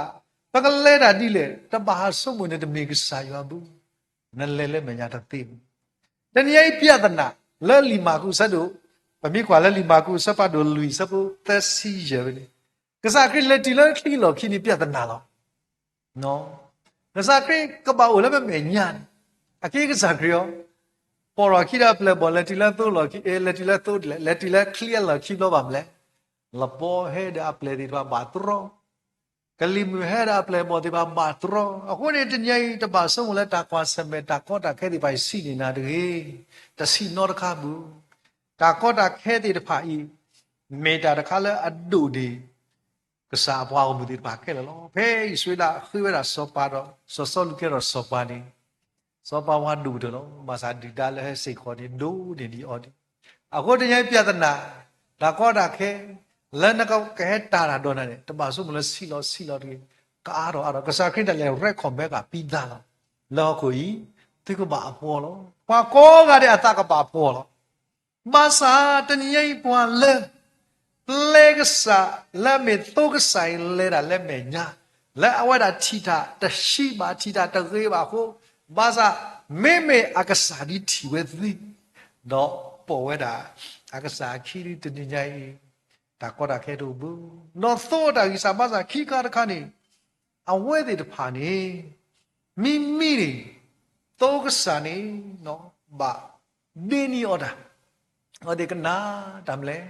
ပကလဲၤတၢ်ဒ်လဲၣ် တဘၣ်ဟးဆိကမိၣ်န့ၣ်တမ့ၢ်ကစၢ်ယွၤဘၣ်, နလဲၤလၢမဲာ်ညါတသ့ဘၣ်. တနံၤညါအံၤ ပြဿနာ လၢလံာ်မၢ်ကူးအဆၢဒိၣ်, ပမ့ၢ်ကွၢ်လၢလံာ်မၢ်ကူးအဆၢဖးဒိၣ်လွံၢ် အဆၢဖိသၢဆံယဲၢ်ဝဲန့ၣ်, ကစၢ်ခရံာ်လဲၤတုၤလၢချံလီၢ်ခံန့ၣ် ပြဿနာလီၤ. ကစၢ်ခရံာ်ကဘၣ်အိၣ်လၢပမဲာ်ညါန့ၣ်, အက့ကစၢ်ခရံာ်အီၤ, ပိာ်ထီၣ်ခံဒီးအပျဲၢ်အဘီၣ် လဲၤတုၤလၢသိလီၢ်ခံ, လဲၤတုၤလၢသိဒ်လဲၣ်, လဲၤတုၤလၢချံအလီၢ်ခံဘျီဘၣ်မနုၤလဲၣ်. လပီဟဲဒီးအပျဲၢ်သ့ၣ်တဖၣ်ဘၣ်တြီ, ကလံၤမုၢ်ဟဲဒီးအပျဲၢ်အဘီၣ်သ့ၣ်တဖၣ်ဘၣ်တြီ, အဃိန့ၣ်တနံၤညါအံၤ တဘၣ်ဆိကမိၣ်လၢတၢ်ကွၢ်ဆၢၣ်မဲာ်တၢ်ကီတၢ်ခဲသ့ၣ်တဖၣ်အံၤဆံးန့ၢ်နၤတဂ့ၤ, တဆံးနီတခါဘၣ်. တၢ်ကီတၢ်ခဲသ့ၣ်တဖၣ်အံၤ မ့ၢ်တၢ်တခါလၢအဒိၣ်ဒံး ကစၢ်အပှၤဂီၢ်မုၢ်သ့ၣ်တဖၣ်ခဲလၢာ်လီၤ. ဖဲအံၣ်စရ့လးဃ့ဝဲဒၣ်စီၤပၤဒီး စီၤစီလူးကဲထီၣ်စီၤပၤန့ၣ်, စီၤပၤဝါဒိၣ်ကတၢၢ်လီၤ. ဘၣ်ဆၣ်ဒုၣ်ဒါလၢဟဲစ့ၢ်ကီးန့ၣ် ဒိၣ်န့ၢ်ဒံးအီၤဒံး. အဃိတနံၤညါအံၤ ပြဿနာ တၢ်ကီတၢ်ခဲ လၢနကဟဲတၢ်တၢ်ဒီးနၤန့ၣ် တဘၣ်ဆိကမိၣ်လၢဆံးလီၤဆံးလီၤတဂ့ၤ, ကအါထီၣ်အါထီၣ် ကစၢ်ခရံာ်တၢ်လဲၤ ရဲၣ်ခီၣ်မဲကၣ်ပံသးလီၤ. လၢဟီၣ်ခိၣ်အံၤ သုကဘၣ်အပှီၢ်လီၤ. ပှၤကိးဂၤဒဲးအသးကဘၣ်ပှီၢ်လီၤ. ဘၣ်ဆၣ်တနံၤညါအံၤပှၤလၢ ပျဲကစၢ် လၢအမ့ၢ်သိကစၢ်အံၤ လဲၤတၢ်လၢမဲာ်ညါ, လၢအဝဲဒၣ်ထံၣ်တၢ်တဆံးဘၣ် ထံၣ်တၢ်တဂ့ၤဘၣ်အဃိ, ဘၣ်ဆၣ်မ့မ့ၢ်အကစၢ်ဒ်ထံၣ်ဝဲသ့, ဒီးပိာ်ဝဲဒၣ် အကစၢ်အခံဒ်တနံၤညါအံၤ တၢ်ကီတၢ်ခဲတအိၣ်ဘၣ်. ဒီးသိအတၢ်ဂံၢ်စၢ်ဘါစၢ်ခံခါတခါန့ၣ် အဝဲသ့ၣ်တဖၣ်န့ၣ် မ့မ့ၢ်န့ၣ် သိကစၢ်န့ၣ် ဘၣ်ဒ့န့ၢ်အီၤတၢ်, အဝဲသ့ၣ်ကနၣ်တၢ်မနုၤလဲၣ်,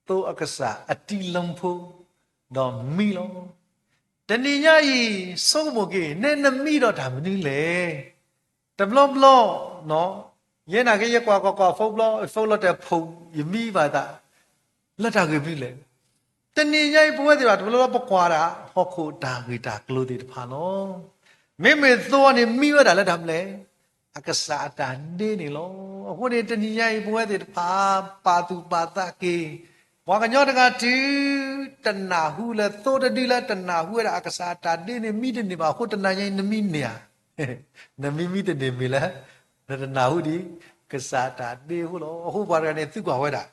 သိအကစၢ်အတံၤလံဖိ ဒီးမံလီၤ. တနံၤညါအံၤ ဆိကမိၣ်က့ၤ နဲနမံဒီးတၢ်မနုၤလဲၣ်. တဘျီဘျီ ယဲနာ်က့ ယကွၢ်ကွၢ်ကွၢ် phone ဘျီ phone လီၤတဲာ်ဖုး ယမံဘၣ်သး လၢတၢ်ဂ့ၢ်မနုၤလဲၣ်. တနံၤညါအံၤ ပဝဲသ့ၣ်တဖၣ် တဘျီဘျီပကွၢ်ဒၣ် ဟီၣ်ခိၣ်တၢ်ဂ့ၢ်တၢ်ကျိၤသ့ၣ်တဖၣ်လီၤ. မ့မ့ၢ်သိန့ၣ် မံဝဲဒၣ်လၢတၢ်မနုၤလဲၣ်, အကစၢ်အတၢ်ဒ့န့ၣ်လီၤ. အဃိန့ၣ် တနံၤညါအံၤ ပဝဲသ့ၣ်တဖၣ် ပာ်သူၣ်ပာ်သးက့ၤ ပှၤကညီတဂၤတုၤ တနၢ်ဟူလၢ သိတဒုလၢတနၢ်ဟူဝဲဒၣ် အကစၢ်အတၢ်ဒ့န့ၣ် မံတန့ၢ်ဘၣ်အဃိ တနံၤညါအံၤ နမံန့ၢ်ဧါ. နမံမံတန့ၢ်မ့ၢ်လၢ နတနၢ်ဟူဒံး ကစၢ်အတၢ်ဒ့အဃိလီၤ. အဃိပှၤတဂၤန့ၣ် သုကွၢ်ဝဲဒၣ်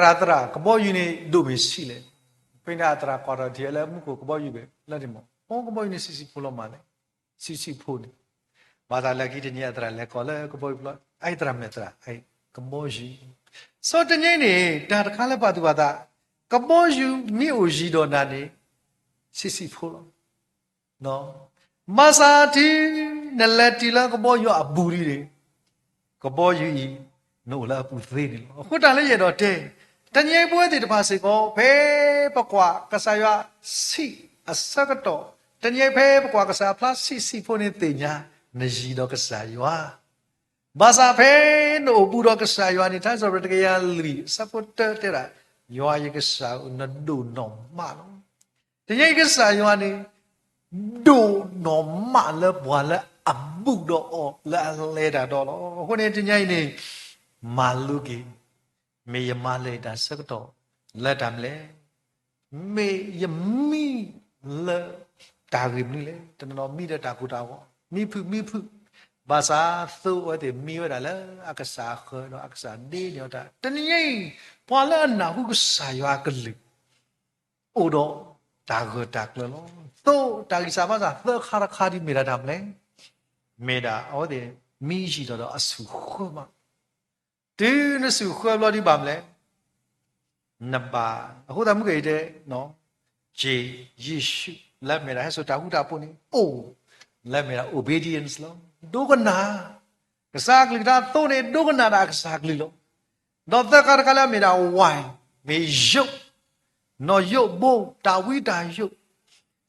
သရၣ် သရၣ် ကဘီယူၤန့ၣ် ဒိၣ်မ့ၢ်ဆံးလဲၣ်. ဖဲန့ၣ်အသရၣ်ကွၢ်ထီၣ်ထံၣ်လၢမူခိၣ်ကဘီယူၤဘ့ၣ်လၢန့ၣ်မး, အိ ကဘီယူၤန့ၣ်ဆံးဆံးဖိလီၤမးလဲၣ်, ဆံးဆံးဖိန့ၣ်. ဘၣ်ဆၣ်လၢခံတနံၤအသရၣ်လဲၤကိးလၢကဘီယူၤပျီ, အသရၣ်မ့ၢ်သရၣ် ကဘီယူၤ. ဆိတနံၤန့ၣ် တၢ်တခါလၢပာ်သူၣ်ပာ်သး ကဘီယူၤမ့ၢ်အိၣ်ယံၤဒီးနၤန့ၣ် ဆံးဆံးဖိလီၤ. ဘၣ်ဆၣ်တုၤ နလဲၤတုၤလၢကဘီယူၤအဘူးဒံးန့ၣ် ကဘီယူၤအံၤ နအိၣ်လၢအပူၤသ့န့ၣ်လီၤ. အဃိတၢ်လၢယအဲၣ်ဒိးတဲ တနံၤအံၤပဝဲသ့ၣ်တဖၣ်စ့ၢ်ကီး ဖဲပကွၢ်ကစၢ်ယွၤဆံးအဆၢကတီၢ်, တနံၤအံၤဖဲပကွၢ်ကစၢ်အဖျါဆံးဆံးဖိန့ၣ်သ့ၣ်ညါ နယံၤဒီးကစၢ်ယွၤ ဘၣ်ဆၣ်ဖဲနအိၣ်ဘူးဒီးကစၢ်ယွၤန့ၣ် ထါစံးပတြၢၤတကယၤလွံၢ် အဆၢဖိတၢတဲဒၣ်, ယွၤယကစၢ်ဧၢ နဒိၣ်နီၢ်မးလီၤ. တနံၤအံၤကစၢ်ယွၤန့ၣ် ဒိၣ်နီၢ်မးလၢပှၤလၢအဘူးဒီးအီၤလၢအလဲၤတၢ်ဒီးလီၤ. အဃိန့ၣ် တနံၤအံၤန့ၣ် မၤလိက့ၤ, မ့ၢ်ယမၤလၢတၢ်ဆၢကတီၢ်လၢတၢ်မနုၤလဲၣ်. မ့ၢ်ယမံလၢ တၢ်ဂ့ၢ်မနုၤလဲၣ်, တနီၤနီၤမံဒီးတၢ်ကိၢ်တၢ်ဂီၤ, မံဖုးမံဖုး, ဘၣ်ဆၣ်သိအဝဲသ့ၣ်မံဝဲဒၣ်လၢအကစၢ်အဃၢၤဒီးအကစၢ်ဒ့န့ၢ်အီၤတၢ်, တနံၤညါအံၤ ပှၤလၢအနၢ်ဟူကစၢ်ယွၤအကလုၢ် အိၣ်ဒီးတၢ်ဂၢၢ်တၢ်ကျၢၤလီၤ. သိတၢ်ဂံၢ်စၢ်ဘါစၢ်သၢခါတခါဒ်မ့ၢ်ဒၣ်တၢ်မနုၤလဲၣ်, မ့ၢ်ဒၣ်အဝဲသ့ၣ်မံယံာ်ထီၣ်ဒီးအဆူၣ်ဃၢမး, တုၤနဆူၣ်ဃၢဘျီဒံးဘၣ်မနုၤလဲၣ် နဘၣ်, အဃိသတးမုၢ်ကဲအံၤတဲ, က့ၤယ့ၣ်ၡူး လၢအမ့ၢ်ဒၣ်ဟဲစိာ်တၢ်ဃူတၢ်ဖိးန့ၣ် အိၣ်, လၢအမ့ၢ်ဒၣ် obedience လီၤ. ဒိကနၣ်, ကစၢ်အကလုၢ်ကထါသိန့ၣ် ဒိကနၣ်ဒၣ်အကစၢ်အကလုၢ်လီၤ. ဒီးသၢခါတခါလၢအမ့ၢ်ဒၣ်ဝဲ, မ့ၢ်ယိး, နီၢ်ယိးဘိ, တၢ်ဝံတၢ်ယိး,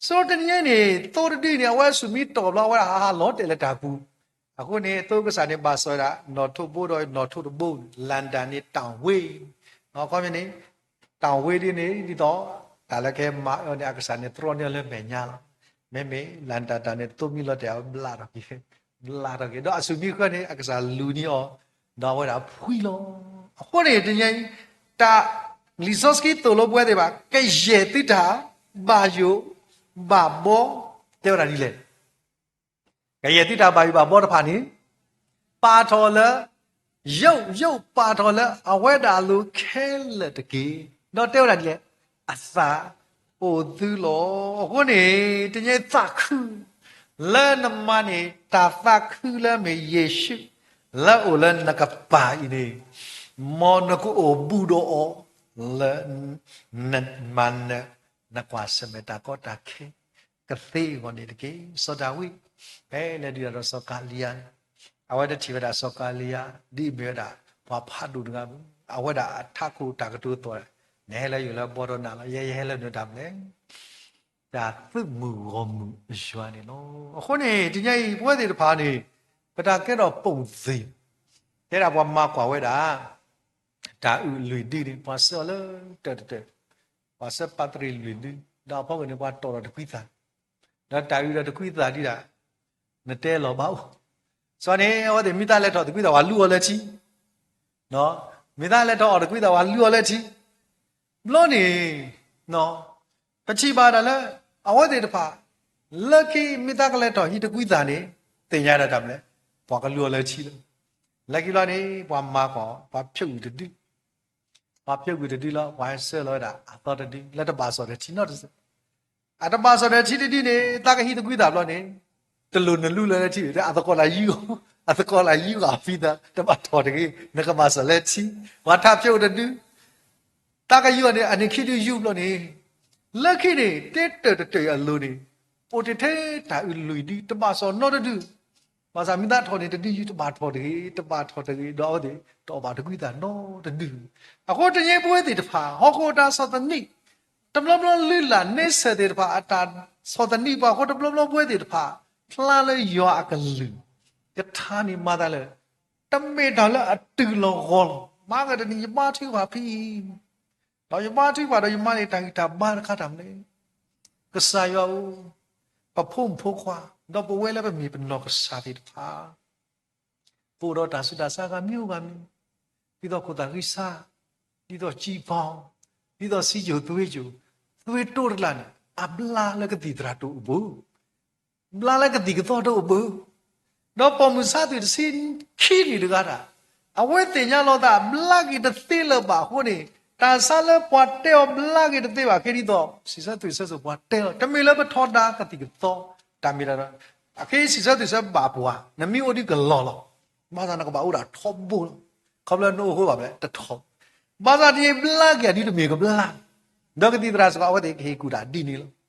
ဆိတနံၤညါအံၤန့ၣ် သိတဒုန့ၣ် အဝဲဆူၣ်မံတီၢ်ဘျီ အဝဲဒၣ်ဟးဟးလီၤတဲာ်လၢတၢ်ပူၤ, အဃိန့ၣ် သိကစၢ်န့ၣ် ဘၣ်စီၤဝဲဒၣ် နီၢ်ထိးဘိဒီးနီၢ်ထိးတဘိ, လၣ်ဒၣ်န့ၣ် တၢ်ဝ့, အခီပညီန့ၣ် တၢ်ဝ့ဒ်န့ၣ် ဒ်သိး တၢ်လၢကဟဲမၤအၢန့ၣ် အကစၢ်န့ၣ်တြီန့ၢ်အီၤလၢမဲာ်ညါလီၤ. မ့မ့ၢ် လၣ်ဒၣ်တၢ်န့ၣ် သိမံလီၤတဲာ်အီၤဘျးထီၣ်က့ၤ, ဘျးထီၣ်က့ၤ, ဒီးအဆူၣ်မံဃၢန့ၣ် အကစၢ်လူၤန့ၢ်အီၤ, ဒီးအဝဲဒၣ်ဖှံလီၤ. အဃိန့ၣ် တနံၤညါအံၤ တၢ် လံာ်စီဆှံသိၣ်လိပဝဲသ့ၣ်တဖၣ် ကယဲၢ်သုတၢ်ဘၣ်ယိၣ်ဘၣ်ဘီ တဲဝဲဒၣ်ဒ်လဲၣ်. ကယဲၢ်သုတၢ်ဘၣ်ယိၣ်ဘၣ်ဘီတဖၣ်န့ၣ် ပာ်ထီၣ်လၢ ယိး, ယိးပာ်ထီၣ်လၢအဝဲဒၣ်အလိၤခဲလၢာ်တက့ၢ်. ဒီးတဲဝဲဒၣ်ဒ်လဲၣ်, အသးအိၣ်သုလီၤ. အဃိန့ၣ် တနံၤညါအံၤသးခု လၢနမၤန့ၢ်တၢ်သးခုလၢအမ့ၢ်ယ့ၣ်ၡူး လၢအအိၣ်လၢနကပၤအံၤန့ၣ်, မ်နကအိၣ်ဘူးဒီးအီၤလၢ နမၤနၢၤ နကွၢ်ဆၢၣ်မဲာ်တၢ်ကီတၢ်ခဲ ကသ့အဂီၢ်န့ၣ်တက့ၢ်. စီၤဒၤဝံး ဖဲလဲၤဒုးတၢ်ဒီးစီၤကၤလံယၤန့ၣ် အဝဲတထံၣ်ဝဲဒၣ်စီၤကၤလံယၤ ဒ်အမ့ၢ်ဝဲဒၣ် ပှၤဖးဒိၣ်တဂၤဘၣ်. အဝဲဒၣ်အထးခိၣ်တၢ်ကတိၤသိး, နဟဲလၢယအိၣ်လၢဘီဒီးနၤလီၤ. ယဲယဟဲလၢနတၢ်မနုၤလဲၣ်, တၢ်သုးမုၢ်ဂီၢ်မုၢ်အယွၤန့ၣ်လီၤ. အဃိန့ၣ် တနံၤညါအံၤ ပဝဲသ့ၣ်တဖၣ်န့ၣ် ပတၢ်ကဲထီၣ်ပိာ်သ့ၣ်, တဲဒၣ်ပှၤမၤကွၢ်ဝဲဒၣ် တၢ်အုၣ်လွံၢ်ဒုန့ၣ် ပှၤဆှၢအီၤလၢတၢၢ်တတၢၢ်, ပှၤဆှၢပးတရံးလွံၢ်ဒု, ဒီးအဖီခိၣ်န့ၣ် ပှၤတီၣ်ဒီးတကွံသး, ဒီးတၢ်အုၣ်ဒီးတကွံသးဒ်ဒၣ် နတဲလီၤဘၣ်အိၣ်, စီၤန့ၣ် အဝဲသ့ၣ်မ့ၢ်သးလဲၤထီၣ်တကွံသး ပှၤလူအီၤလၢထံ, မ့ၢ်သးလဲၤထီၣ်အီၣ်တကွံသး ပှၤလူအီၤလၢထံ, ဘျီန့ၣ် ပထံၣ်ဘၣ်ဒၣ်လၢ အဝဲသ့ၣ်တဖၣ် လၢခံမ့ၢ်သးကလဲၤထီၣ်ဟံးတကွံသးန့ၣ် သ့ၣ်ညါဒၣ်တၢ်မနုၤလဲၣ်, ပှၤကလူအီၤလၢထံလီၤ. လၢခံဘျီန့ၣ် ပှၤမၤကွၢ် ပှၤဖၠိအုၣ်တဒု, ပှၤဖၠိအုၣ်တဒုလီၤ. ပှၤဆှၢလီၤဝဲဒၣ်အသီတဒု လၢတဘၣ်စီၣ်ဒီးထံနီတစဲး, အတဘၣ်စီၣ်ဒီးထံတဒုန့ၣ် သးကဟံးတကွံသးဘျီန့ၣ် တလိၣ်နလူလၢထံ, အသကိးလၢယုၢ်, အသကိးလၢယုၢ်ဂၤဖံသး တဘၣ်ထီၣ်တဂ့ၤ, နကဘၣ်စီၣ်လၢထံ, ပှၤထးဖၠိအုၣ်တဒု သးကယုၢ်အီၤန့ၣ် အန့ၣ်ခံဒုယုၢ်ဘျီန့ၣ်, လၢခံန့ၣ် တၢၢ်တတၢၢ်အလိၤန့ၣ် အိၣ်တ့ၢ်ထဲတၢ်အုၣ်လွံၢ်ဒု တဘၣ်စီၣ်နီတဒု, ဘၣ်ဆၣ်မ့ၢ်သးထီၣ်န့ၣ် တဒုယုၢ်တဘၣ်ထီၣ်တဂ့ၤ, တဘၣ်ထီၣ်တဂ့ၤ, ဒီးအဝဲသ့ၣ်တအီၣ်ဘၣ်တကွံသးနီတဒု. အဃိတနံၤပဝဲသ့ၣ်တဖၣ် ဟီၣ်ခိၣ်အတၢ်ဆီၣ်သနံး တဘျီဘျီလုၢ်လၢ်န့ဆၢၣ်သ့ၣ်တဖၣ် အတၢ်ဆီၣ်သနံးပှၤအဃိ တဘျီဘျီပဝဲသ့ၣ်တဖၣ် ဖျါလၢယွၤအကလုၢ် ကထါန့ၣ်မၤသးလၢ တမ့ၢ်တၢ်လၢအတုၤလီၤဂီၤလီၤ. မၤကဒီးတနံၤ ယဘါထုကဖၣ်ဖဲအံၤ, ဒီးယဘါထုကဖၣ်ဒီးယမၤန့ၢ်တၢ်ဂံၢ်တၢ်ဘါတခါတၢ်မနုၤလဲၣ်, ကစၢ်ယွၤဧၢ, ပဖိမုၣ်ဖိခွါ ဒီးပဝဲလၢပမ့ၢ်ပနီၢ်ကစၢ်သ့ၣ်တဖၣ် ပအိၣ်ဒီးတၢ်ဆူးတၢ်ဆါဂၤမံၤဂၤမံၤ, ဒ်သိးခိၣ်သးဂံၢ်စၢ်, ဒ်သိးစံၣ်ဖီ, ဒ်သိးစံယိၣ်သွ့ယိၣ်, သွ့တိတကျါန့ၣ် အဘျါလၢကသံၣ်သရၣ်တအိၣ်ဘၣ် ဘျါလၢကသံၣ်ကသီတအိၣ်ဘၣ်. ဒီးပိာ်မုၣ်ဆါသွံၣ်တဆံခံနံၣ်တဂၤတၢ် အဝဲသ့ၣ်ညါလီၤသး ဘျါက့ၤတသ့လၢၤဘၣ်အဃိန့ၣ် တၢ်ဆါလၢပှၤတဲအီၤဘျါက့ၤတသ့ဘၣ် ခဲဒ်သိး စံးဆၢသွံၣ်ဆၢစိၤပှၤတဲလီၤ တမ့ၢ်လၢပထီဒါကသံၣ်ကသီ တၢ်မ့ၢ်တၢ်ဒီး အခဲအံၤစံးဆၢသွံၣ်ဆၢဘၣ်ပှၤ နမ့ၢ်အိၣ်ဒ်ကလီၤလီၤ. ဘၣ်ဆၣ်နကဘၣ်အိၣ်ဒၣ်ထီဘိလီၤ. ခီဖျိနအိၣ်ဃိဘၣ်ဖဲတထီ ဘၣ်ဆၣ်တယဘျါက့ၤအဒုတမ့ၢ်ကဘျါ ဒီးကသံၣ်သရၣ်စ့ၢ်ကီး အဝဲသ့ၣ်ကဟ့ၣ်ကူၣ်တၢ်ဒ်န့ၣ်လီၤ.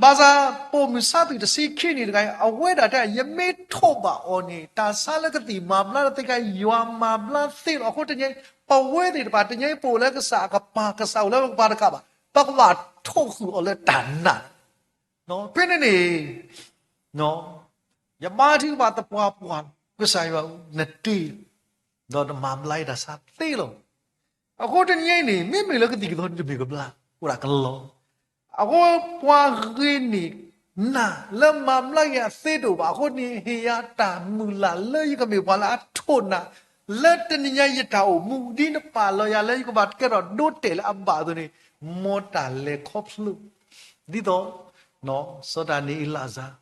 ဘၣ်ဆၣ်ပိာ်မုၣ်ဆါသွံၣ်တဆံခံနံၣ်တဂၤအံၤ အဝဲဒၣ်တဲ ယမ့ၢ်ထိးဘၣ်အီၤန့ၣ် တၢ်ဆါလၢကသံၣ်မၤဘျါတသ့ခါ ယွၤမၤဘျါသ့လီၤ. အဃိတနံၤအံၤ ပဝဲသ့ၣ်တဖၣ် တနံၤအံၤပအိၣ်လၢကစၢ်အကပၤ ကစၢ်အိၣ်လၢပကပၤတကးဘၣ် ပကဘၣ်ထိးဃုာ်အီၤလၢတၢ်နာ် ဖဲန့ၣ်န့ၣ် ယဘါထုကဖၣ်သပှၢ်ပှၢ် ကစၢ်ယွၤဧၢ နတ့ ဒီးနမၤဘျါယတၢ်ဆါသ့လီၤ. အဃိတနံၤအံၤန့ၣ် မ့မ့ၢ်လၢကသံၣ်ကသီဒုတမ့ၢ်ကဘျါ အိၣ်ဒၣ်ကလီၤ. အဃိပှၤဂ့ၤန့ၢ်နၤလၢမၤဘျါက့ၤအသ့တအိၣ်ဘၣ် အဃိန့ၣ် ဟ့ၣ်ယၤတၢ်မုၢ်လၢ်လၢယကမ့ၢ်ပှၤလၢအထိးနၤ လၢတနံၤညါယတၢ်အိၣ်မူ ဒ်နပာ်လီၤယၤလၢယကဘၣ်ကဲထီၣ်ဒိတဲာ်လၢအဘၣ်အသိးန့ၣ် မ်တၢ်လဲၤခီဖျိ ဒ်သိး စီၤဒၤနံးအ့လးအစၢ်,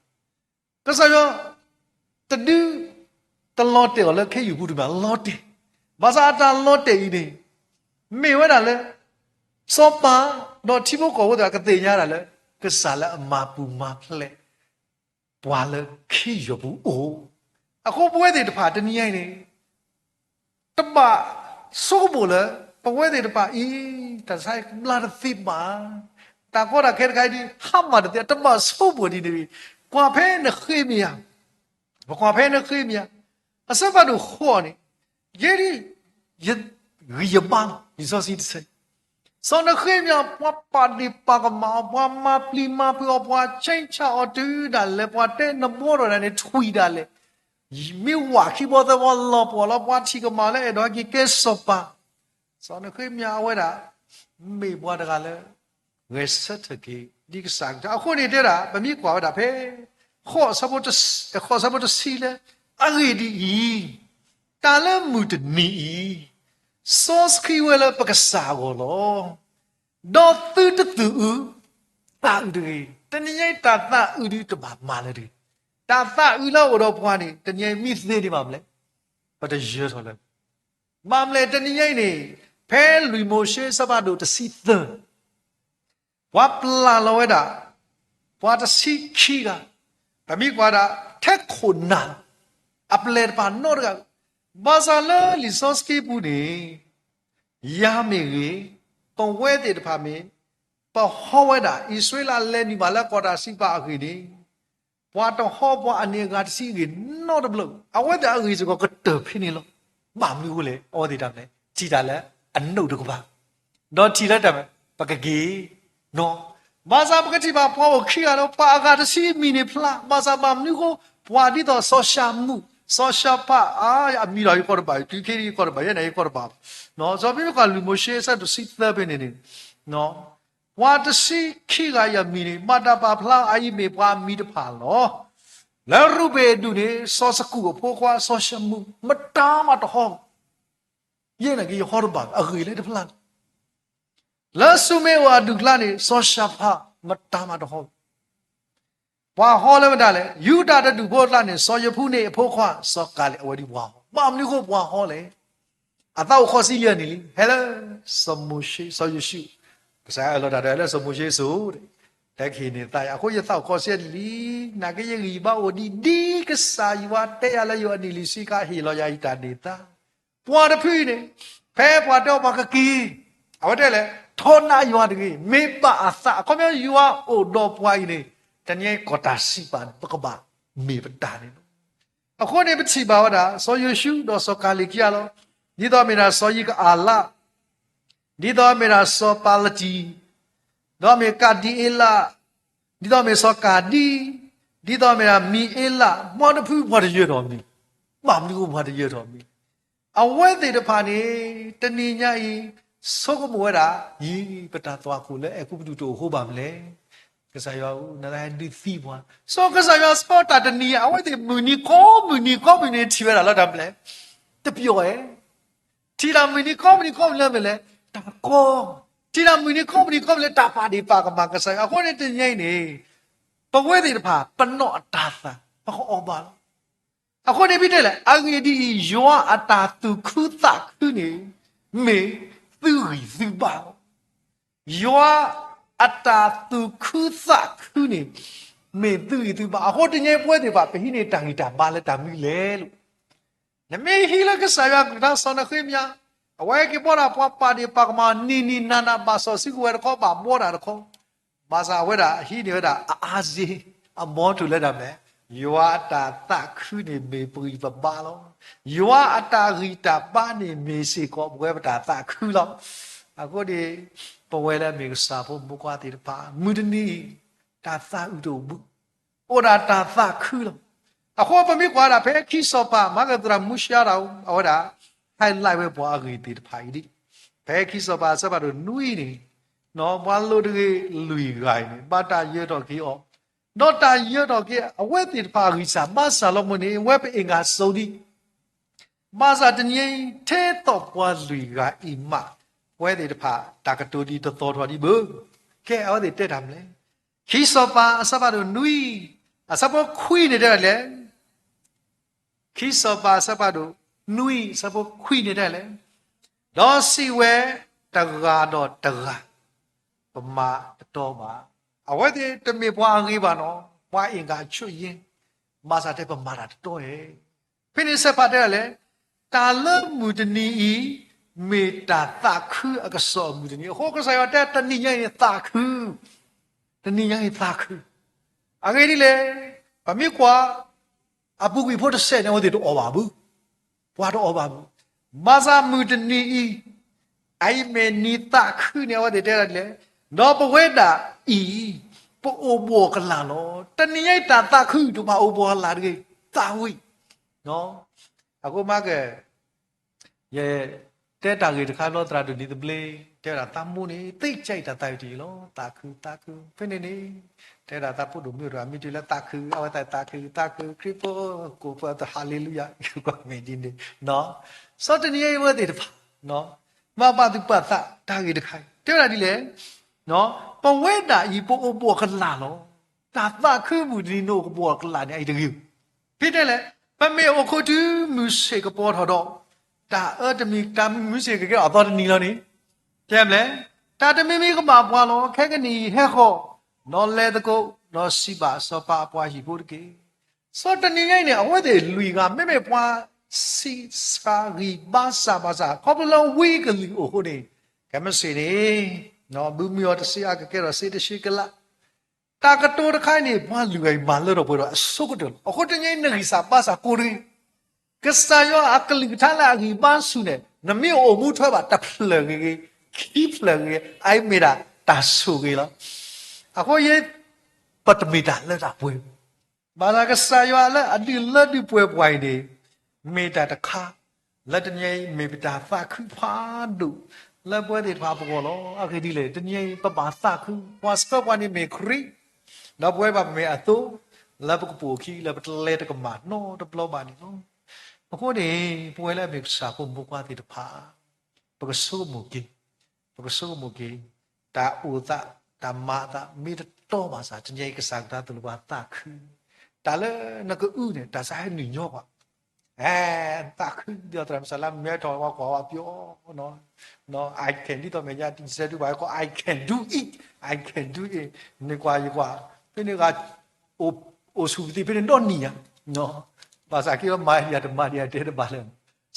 ကစၢ်ယွၤ တဒုး တလီၤတဲာ်အီၤလၢခ့ယုၢ်ပူၤတမံၤ လီၤတဲာ်, ဘၣ်ဆၣ်အတၢ်လီၤတဲာ်အံၤန့ၣ် မ့ၢ်ဝဲဒၣ်လၢ စီၤပၤ ဒီးထံဖိကီၢ်ဖိသ့ၣ်တဖၣ်ကသ့ၣ်ညါဒၣ်လၢ ကစၢ်လၢအမၤပူၤမၤဖျဲး ပှၤလၢခ့ယုၢ်ပူၤအိၣ်, အဃိပဝဲသ့ၣ်တဖၣ်တနံၤအံၤန့ၣ် တဘၣ်ဆိကမိၣ်လၢ ပဝဲသ့ၣ်တဖၣ်အံၤ တၢ်ဆါဘျါတသ့ဘၣ်, တၢ်ကီတၢ်ခဲတခါအံၤဒ် ဟါမၢ်တသ့ တဘၣ်ဆိကမိၣ်ဒ်န့ၣ်, ကွၢ်ဖဲနဃ့မ့ၢ်ဧါ, ပကွၢ်ဖဲနဃ့မ့ၢ်ဧါ, အဆၢဖးဒိၣ်ဃိးန့ၣ် ယဲဒ် ယဂံၢ်ယဘါလီၤ လံာ်စီဆှံတဆၢ စီၤနဃ့မယၤ ပှၤပာ်ဒ့ၣ်ပာ်ကမၣ်အီၤ, ပှၤမၤပျံၤမၤဖုးအီၤ, ပှၤဆဲးဆါအီၤတုၤဒၣ်လဲာ်, ပှၤတဲနဘှီထီၣ်ဒၣ်န့ၣ် ထွံၣ်ဒၣ်လဲာ်, မ့ၢ်ဝးခံဘီသၢဘီလီၤပှီၢ်လီၤ, ပှၤထံၣ်ကမၣ်လၢအဲၣ်ဒိးဟဲက့ၤကဲစီၤပၤ, စီၤနဃ့မယၤအဝဲဒၣ် မ့ၢ်ပှၤတဂၤလၢ ဂဲၤဆၢထၢၣ်က့ၤ ဒ်ကစၢ်ကတၢၢ် အဃိန့ၣ်တဲဒၣ် ပမ့ၢ်ကွၢ်ဝဲဒၣ်ဖဲ ဃိးဆၢဖိတဆံလၢ အဂ့ၢ်ဒ်အံၤ, တၢ်လၢမုၢ်တနံၤအံၤ စီဆှံဝဲလၢပကစၢ်အဂီၢ်လီၤ. ဒီးသုတသူၣ်အုး သးအုးတဂ့ၤ. တနံၤညါအံၤ တၢ်သးအုးဒုးတဘၣ်မၤလၢၤတဂ့ၤ. တၢ်သးအုးလၢအအိၣ်ဒီးပှၤန့ၣ် တနံၤညါအံၤမ့ၢ်သ့န့ၣ်ဘၣ်မလဲၣ်, ပတယၢၤထီၣ်လၢၤ. ဘၣ်မလဲၣ် တနံၤညါအံၤန့ၣ် ဖဲလွံၢ်မိၤၡ့အဆၢဖးဒိၣ်တဆံသၢ ပှၤပျၢ်လီၤဝဲဒၣ် ပှၤတဆံခံဂၤ, ပမ့ၢ်ကွၢ်ဒၣ် ထဲခိၣ်နၢ်လီၤ, အပျဲၢ်တဖၣ်နီတဂၤ, ဘၣ်ဆၣ်လၢလံာ်စီဆှံပူၤန့ၣ် ယၤမ့ၢ်ဂ့ၤ, ပဝဲသ့ၣ်တဖၣ်မ့ၢ် ပဟီဝဲဒၣ် အံၣ်စရ့လးလဲၤနုာ်ဘၣ်လၢကီၢ်တၢ်စံးပာ်အဂ့ၢ်န့ၣ် ပှၤတဟီပှၤအန့ၣ်အဂၤတဆံအဂ့ၢ်နီတဘျီ, အဝဲသ့ၣ်အဂ့ၢ်စ့ၢ်ကီးကတၢၢ်ဖဲန့ၣ်လီၤ. ဘၣ်မနုၤအဃိလဲၣ်, အဝဲသ့ၣ်တဖၣ်န့ၣ် ထံၣ်တၢ်လၢအနိၣ်တကပၤ, ဒီးထံၣ်လၢတၢ်မ့ၢ် ပကက့ၤနီၤ, ဘၣ်ဆၣ်ပကထံၣ်ဘၣ်ပှၤအိၣ်ခံဂၤဒီး ပှၤအဂၤတဆံအမံၤန့ၣ်ဖျါ, ဘၣ်ဆၣ်ဘၣ်မနုၤအဃိ ပှၤဒ်သိးစီၤၡၤမူး, စီၤၡၤဖး, အါ, အမံၤဒီးယကီၢ်တဘၣ်, တုၤခဲအံၤယကီၢ်တဘၣ်, ယဲန့ၣ်ယကီၢ်တဘၣ်, စီၤပမ့ၢ်ကွၢ်လွံၢ်မိၤၡ့အဆၢဒိၣ်တဆံသၢဖဲန့ၣ်န့ၣ် ပှၤတဆံခံဂၤအံၤအမံၤန့ၣ် ဘၣ်တၢ်ပာ်ဖျါအအံၤမ့ၢ်ပှၤအမံၤတဖၣ်လီၤ. လၢရူၤဘ့ၣ်အဒူၣ်န့ၣ် စီၤစကူးအဖိခွါ စီၤၡမူး မတၤမးတဟီ, ယဲန့ၣ်က့ယဟီတဘၣ် အဂ့ၢ်လၢတဖျါလီၤ. လၢၡူမ့အိၣ်အဒူၣ်ကျါန့ၣ် စီၤၡဖး မတၤမးတဟီ ပှၤဟီလၢမတၤလဲၣ်, ယူဒၤတဒူၣ်ဖိအကျါန့ၣ် စီၤယဖူန့ၣ်အဖိခွါ စီၤကၤလ့း အဝဲဒၣ်ပှၤဟီ, ဘၣ်မနုၤအဃိပှၤဟီလဲၣ်. အသးအိၣ်ခီဆံယဲၢ်နံၣ်လံ, ဟဲလၢ စီၤမိၤၡ့, စီၤယိၤၡူး, ကစၢ်ယွၤအၢၣ်လီၤတၢ်ဒီးလၢစီၤမိၤၡ့စိၤ, ဟဲက့ၤန့ၢ်သးယၤ, အဃိယသးအိၣ်ခီဆံယဲၢ်နံၣ်လံ, နာ်က့ယဂံၢ်ယဘါအိၣ်ဒံး ဒ်ကစၢ်ယွၤတဲယၤလၢယိၤအနံၣ်လံၤဆံးခါ ဟ့ၣ်လီၤယၤအံၤတၢ်န့ၢ်သါ ပှၤတဖုအံၤန့ၣ် ဖဲပှၤတဲအီၤပှၤကက့ၤ, အဝဲတဲလဲၣ်, ထီနးယွၤတဂ့ၤ, မ့ၢ်ဘၣ်အသး, အခီပညီယွၤအိၣ်ဒီးပှၤအံၤန့ၣ် တနံၤအံၤကီၢ်တၢ်စံးပာ် ပကဘၣ်မ့ၢ်ပတၢ်န့ၣ်လီၤ. အဃိန့ၣ် ပထံၣ်ဘၣ်ဝဲဒၣ် စီၤယိၤၡူးဒီးစီၤကၤလ့းခံဂၤလီၤ. ဒ်သိးမ့ၢ်ဒၣ်စီၤယံကအၤလး, ဒ်သိးမ့ၢ်ဒၣ်စီၤပၤလတံ, ဒီးမ့ၢ်ကၤဒံအ့လး, ဒ်သိးမ့ၢ်စီၤကၤဒံ, ဒ်သိးမ့ၢ်ဒၣ်မံၤအ့လး, မ်တဖုပှၤတယၢၤထီၣ်မံၤ, ဘၣ်မနုၤအဃိပှၤတယၢၤထီၣ်မံၤ အဝဲသ့ၣ်တဖၣ်န့ၣ် တနံၤညါအံၤ ဆိကမိၣ်ဝဲဒၣ်, ယံၤ ပတၢ်သွၣ်ခိၣ်လၢအဲၤကူပတူးတအိၣ်အဃိဘၣ်မနုၤလဲၣ်. ကစၢ်ယွၤဧၢ, နသးဟဲဒုးသံပှၤ, စီၤကစၢ်ယွၤစံးတၢ်တနံၤ အဝဲသ့ၣ်မုၢ်နံၤကိးမုၢ်နံၤကိးမုၢ်နံၤထံၣ်ဝဲဒၣ်လၢတၢ်မနုၤလဲၣ်, တပျီၢ်ဧဲ, ထံၣ်တၢ်မုၢ်နံၤကိးမုၢ်နံၤကိးမုၢ်နံၤလၢမနုၤလဲၣ်, တၢ်ကီ, ထံၣ်တၢ်မုၢ်နံၤကိးမုၢ်နံၤကိးမုၢ်နံၤလၢတၢ်ပာ်ဒ့ၣ်ပာ်ကမၣ်ကစၢ်ယွၤ. အဃိန့ၣ်တနံၤညါအံၤန့ၣ် ပဝဲသ့ၣ်တဖၣ် ပနီၣ်အတၤသၣ် ပကအီၣ်ဘၣ်လီၤ. အဃိန့ၣ် ပတဲလဲၣ်, အဂ့ၢ်ဒ်အံၤ, ယွၤအတၢ်သူၣ်ခုသးခုန့ၣ် မ့ၢ်သုဂံၢ်သုဘါလီၤ. ယွၤအတၢ်သူၣ်ခုသးခုန့ၣ် မ့ၢ်သုဂံၢ်သုဘါ. အဃိတနံၤညါအံၤ ပဝဲသ့ၣ်တဖၣ် ပဟံးန့ၢ်တၢ်ဂံၢ်တၢ်ဘါလၢတၢ်မနုၤလဲၣ်လီၤ. နမ့ၢ်ဟံးလၢကစၢ်ယွၤကလုၢ်ကထါ စီၤနဃ့မယၤ, အဝဲက့ၤဘှီတၢ်ပှၤပာ်ဒ့ၣ်ပာ်ကမၣ် နံၤနံၤနၤနၤ ဘၣ်စီၣ်စုကဝဲၤတခီ ဘၣ်ဘှီတၢ်တခီ, ဘၣ်ဆၣ်အဝဲဒၣ်ဟံးန့ၢ်ဝဲဒၣ်အအါစ့ အဘီထူၣ်လၢတၢ်မနုၤလဲၣ်, ယွၤအတၢ်သးခုန့ၣ် မ့ၢ်ပဂံၢ်ပဘါလီၤ. ယွၤအတၢ်ဂံၢ်တၢ်ဘါန့ၣ် မ့ၢ်စ့ၢ်ကီးပဝဲပတၢ်သးခုလီၤ. အဃိန့ၣ် ပဝဲလၢအမ့ၢ်ကစၢ်ဖိမုၣ်ခွါသ့ၣ်တဖၣ် မုၢ်တနံၤအံၤ တၢ်သးအုးတအိၣ်ဘၣ်, အိၣ်ဒၣ်တၢ်သးခုလီၤ. အဃိပမ့ၢ်ကွၢ်ဒၣ်ဖဲခံစီၤပၤ မၤကသရၣ်မူရှါတၢ်အိၣ် အဝဲဒၣ် highlight ဝဲပှၤအဂ့ၢ်သ့ၣ်တဖၣ်အံၤဒ် ဖဲခံစီၤပၤအဆၢဖးဒိၣ်နွံန့ၣ်, ပှၤလိၤတဂ့ၤလွံၢ်ဂၤအံၤန့ၣ် ဘၣ်တၢ်ယၢၤထီၣ်က့ၤအီၤ, ဒီးတၢ်ယၢၤထီၣ်က့ၤအဝဲသ့ၣ်တဖၣ်အဂံၢ်စၢ်ဘါစၢ်လီၤ. မ့ၢ်န့ၣ် ဝဲပအ့ၣ်ဂၤစိၤဒံး ဘၣ်ဆၣ်တနံၤအံၤ ထဲသိးပှၤလွံၢ်ဂၤအံၤမး ပဝဲသ့ၣ်တဖၣ် တၢ်ကတိၤဒ်တသီထီၣ်ဒံးဘၣ်. ကဲ အဝဲသ့ၣ်တဲတၢ်မနုၤလဲၣ်. ခံစီၤပၤအဆၢဖးဒိၣ်နွံ အဆၢဖိခွံန့ၣ်တဲဒ်လဲၣ်. ခံစီၤပၤအဆၢဖးဒိၣ်နွံ အဆၢဖိခွံန့ၣ်တဲဒ်လဲၣ်. ဒီးစံးဝဲတဂၤဒီးတဂၤ, ပမၤတတီဘၣ်. အဝဲသ့ၣ်တမ့ၢ်ပှၤအဂ့ၤဘၣ်နီၤ, ပှၤအ့ၣ်ကၤဆိၣ်ယဲ, ဘၣ်ဆၣ်တဲပမၤတၢ်တတီ ဖဲန့ၣ်စဲးဖးတဲဒ်လဲၣ်, တၢ်လၢမုၢ်တနံၤအံၤ မ့ၢ်တၢ်သးခုအကစီၣ်အမုၢ်တနံၤ. အဃိကစၢ်ယွၤတဲတနံၤညါအံၤန့ၣ်သးခု, တနံၤညါအံၤသးခု. အဂ့ၢ်ဒ်လဲၣ်, ပမ့ၢ်ကွၢ် အပူၤကွံာ်ဖိတစဲးန့ၣ် အဝဲသ့ၣ်တအီၣ်ဘၣ်ဘၣ်, ပှၤတအီၣ်ဘၣ်ဘၣ်. ဘၣ်ဆၣ်မုၢ်တနံၤအံၤ အအံၤမ့ၢ်နံၤသးခုန့ၣ် အဝဲသ့ၣ်တဲဒ်လဲၣ်, ဒီးပဝဲဒၣ်အံၤ ပအိၣ်ဘှီၣ်ကလာ်လီၤ. တနံၤညါအံၤတၢ်သးခုတဘၣ်အိၣ်ဘှီၣ်ကလာ်တဂ့ၤ, သးဝံၣ်. အဃိမ့ၢ်က ယတဲတၢ်ဂ့ၢ်တခါဘျီ သရၣ်ဒိၣ်နံၤသဘျ့ တဲဝဲဒၣ်သးမိၢ်န့ၣ် သ့ၣ်ကါအံၤတၢ်သးဝံၣ်တယံၤလီၤ, သးခုသးခု. ဖဲန့ၣ်န့ၣ် တဲဝဲဒၣ်သးဖိဒိၣ်မုၣ်တဂၤ မ့ၢ်တုၤလၢသးခု အဝဲသးသးခုသးခု ခရံာ်ဖိကိးပသူ ဟၤလ့လူယၤ ကွၢ်မ့ၢ်ဒ်န့ၣ်. စီၤတနံၤညါအံၤဝဲသ့ၣ်တဖၣ် မၤပာ်သူၣ်ပာ်သးတၢ်ဂ့ၢ်တခါအံၤ တဲဝဲဒၣ်ဒ်လဲၣ်, ပဝဲဒၣ်အံၤပအိၣ်ဘှီၣ်ကလာ်လီၤ. တၢ်သးခုမုၢ်တနံၤန့ၣ်အိၣ်ကဘှီၣ်ကလာ်န့ၣ် အအံၤတဂ့ၤ. ဖဲတဲလဲၣ်, ပမ့ၢ်အိၣ်ခိးတုၤမုၢ်ဆ့ၣ်ကပီၤထီၣ်ဒီး တၢ်အၢတမံၤ တၢ်မုၢ်ဆ့ၣ်ကကဲထီၣ်အသီတနံၤလီၤန့ၣ်, တဲမလဲၣ်, တၢ်တမံၤမံၤကဘၣ်ပှၤလီၤ. ခဲကနံၣ်အံၤဟဲဃီၤ ဒီးလဲၤသကိး ဒီးစံးဘၣ်စီၤပၤအပှၤဟံၣ်ဖိတက့ၢ်. စီၤတနံၤညါအံၤန့ၣ် အဝဲသ့ၣ်လွံၢ်ဂၤ မ့မ့ၢ်ပှၤဆံးစှၤဂံၢ်ဘါစၢ်ဘၣ်ဆၣ် ခီဖျိလၢဝံအကလုၢ်အိၣ်အဃိန့ၣ် ကဲမ့ၢ်စ့ၢ်န့ၣ် ဘုမုၢ်အီၤတစ့အါ ကကဲထီၣ်စ့တဆံကလး တၢ်ကတိၤတခါအံၤန့ၣ် ပှၤလွံၢ်ဂၤအံၤမၤလၢထီၣ်ပှဲၤထီၣ်အဆိကတၢၢ်လီၤ. အဃိတနံၤညါအံၤ နဂံၢ်စၢ်ဘါစၢ်ကိးတဂ့ၤ. ကစၢ်ယွၤအကလုၢ်ကထါလၢအဂံၢ်ဘါဆူၣ်န့ၣ် နမ့ၢ်အိၣ်မူထွဲဘၣ်တဖျၢၣ်ဂ့ၤဂ့ၤ ခံဖျၢၣ်ဂ့ၤဂ့ၤ အအံၤမ့ၢ်ဒၣ်တၢ်ဆိၣ်ဂ့ၤလီၤ. အဃိယဲ ပတမ့ၢ်တၢ်လၢတၢ်ပှဲၤ ဘၣ်ဆၣ်ကစၢ်ယွၤလၢအဒုးလၢဒုးပှဲၤပှၤအံၤန့ၣ် မ့ၢ်တၢ်တခါ လၢတနံၤအံၤမ့ၢ်ပတၢ်သးခုဖးဒိၣ် လၢပဝဲသ့ၣ်တဖၣ်ပဂီၢ်လီၤ. အဂ့ၢ်ဒ်လဲၣ်, တနံၤအံၤပဘၣ်သးခု ပှၤဆှၢပှၤန့ၣ်မ့ၢ်ခရံာ် ဒီးပဝဲဘၣ်မ့ၢ်အသိး လၢပကပိာ်အခံ လၢပတလဲၤတကမၣ်နီတဘျီဘၣ်န့ၣ်လီၤ. အဃိန့ၣ် ပဝဲလၢအမ့ၢ်ကစၢ်ဖိမုၣ်ဖိခွါသ့ၣ်တဖၣ် ပကဆိကမိၣ်က့ၤ, ပကဆိကမိၣ်က့ၤ, တၢ်အိၣ်သး တၢ်မၤအသး မ့ၢ်တတီဘၣ်ဆၣ် တနံၤအံၤကစၢ်ကထါသိၣ်လိပှၤသးခု, တၢ်လၢနကအုန့ၣ် တၢ်စးဟဲနုာ်ညီပှၤ, အဲ သးခု ဒ်သိးသရၣ်မုၣ်စၢ်လါမၢထီၣ်ဝဲကွၢ်ဝဲပျီ I can ဒ်သိးမဲာ်ညါတံၤစဲဒုဘၣ် I can do it, I can do it န့ၣ်ကွၢ်ယကွၢ် ဖဲန့ၣ်ဂၤ အိၣ်ဆူၣ်ပသံးဖဲန့ၣ်ဒီနံၣ်ဧါ, ဘၣ်ဆၣ်က့ၤလီၤမၤယၤတမၤဒံးယၤတဲတဘၣ်လၢ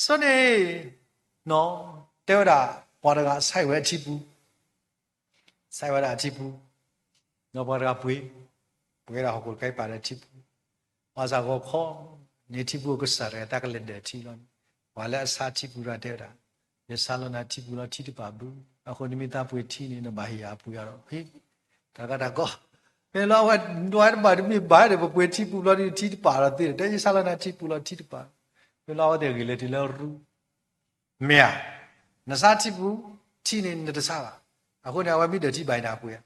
စီၤန့ၣ် တဲဝဲဒၣ် ပှၤတဂၤဆဲးဝဲအထံပူၤ ဆဲးဝဲဒၣ်အထံပူၤ, ဒီးပှၤတဂၤပှ့ၤ, ပှ့ၤဒၣ်ဟီၣ်ခိၣ်တကဲပာ်ဒီးထံပူၤ, ဘၣ်ဆၣ်ဂီၤခီန့ၣ်ထံပူၤကစၢ်တဂၤတၢ်ကလဲၤဒၢးထံလီၤန့ၣ်, ပှၤလၢအဆါထံပူၤတဂၤတဲဝဲဒၣ်, ယဆါလီၤနၤထံပူၤလီၤထံတပာ်ဘု, အဃိန့ၣ်မ့ၢ်သးပှ့ၤထံန့ၣ် နဘၣ်ဟ့ၣ်ယၤအပှ့ၤအါဒီး ဟ့ၣ်, တၢ်ကါတၢ်ကီ, မ့ၢ်လီၤအဝဲဒွးတဘၣ်တမ့ၢ်ဘၣ်ဒီး ပပှ့ၤထံပူၤလီၤဒီးထံတပာ်ဒီးသ့ဒီး တဲယဆါလီၤနၤထံပူၤလီၤထံတပာ်, မ့ၢ်လီၤအဝဲသ့ၣ်ဂ့ၤလဲၤတုၤလၢရူ မ့ၢ်ဧါ, နဆါထံပူၤ, ထံန့ၣ်နတဆါဘၣ်, အဃိန့ၣ် အဝဲမ့ၢ်ဒၢးထံဘၣ်အံၤန့ၣ်အပှ့ၤဧါ,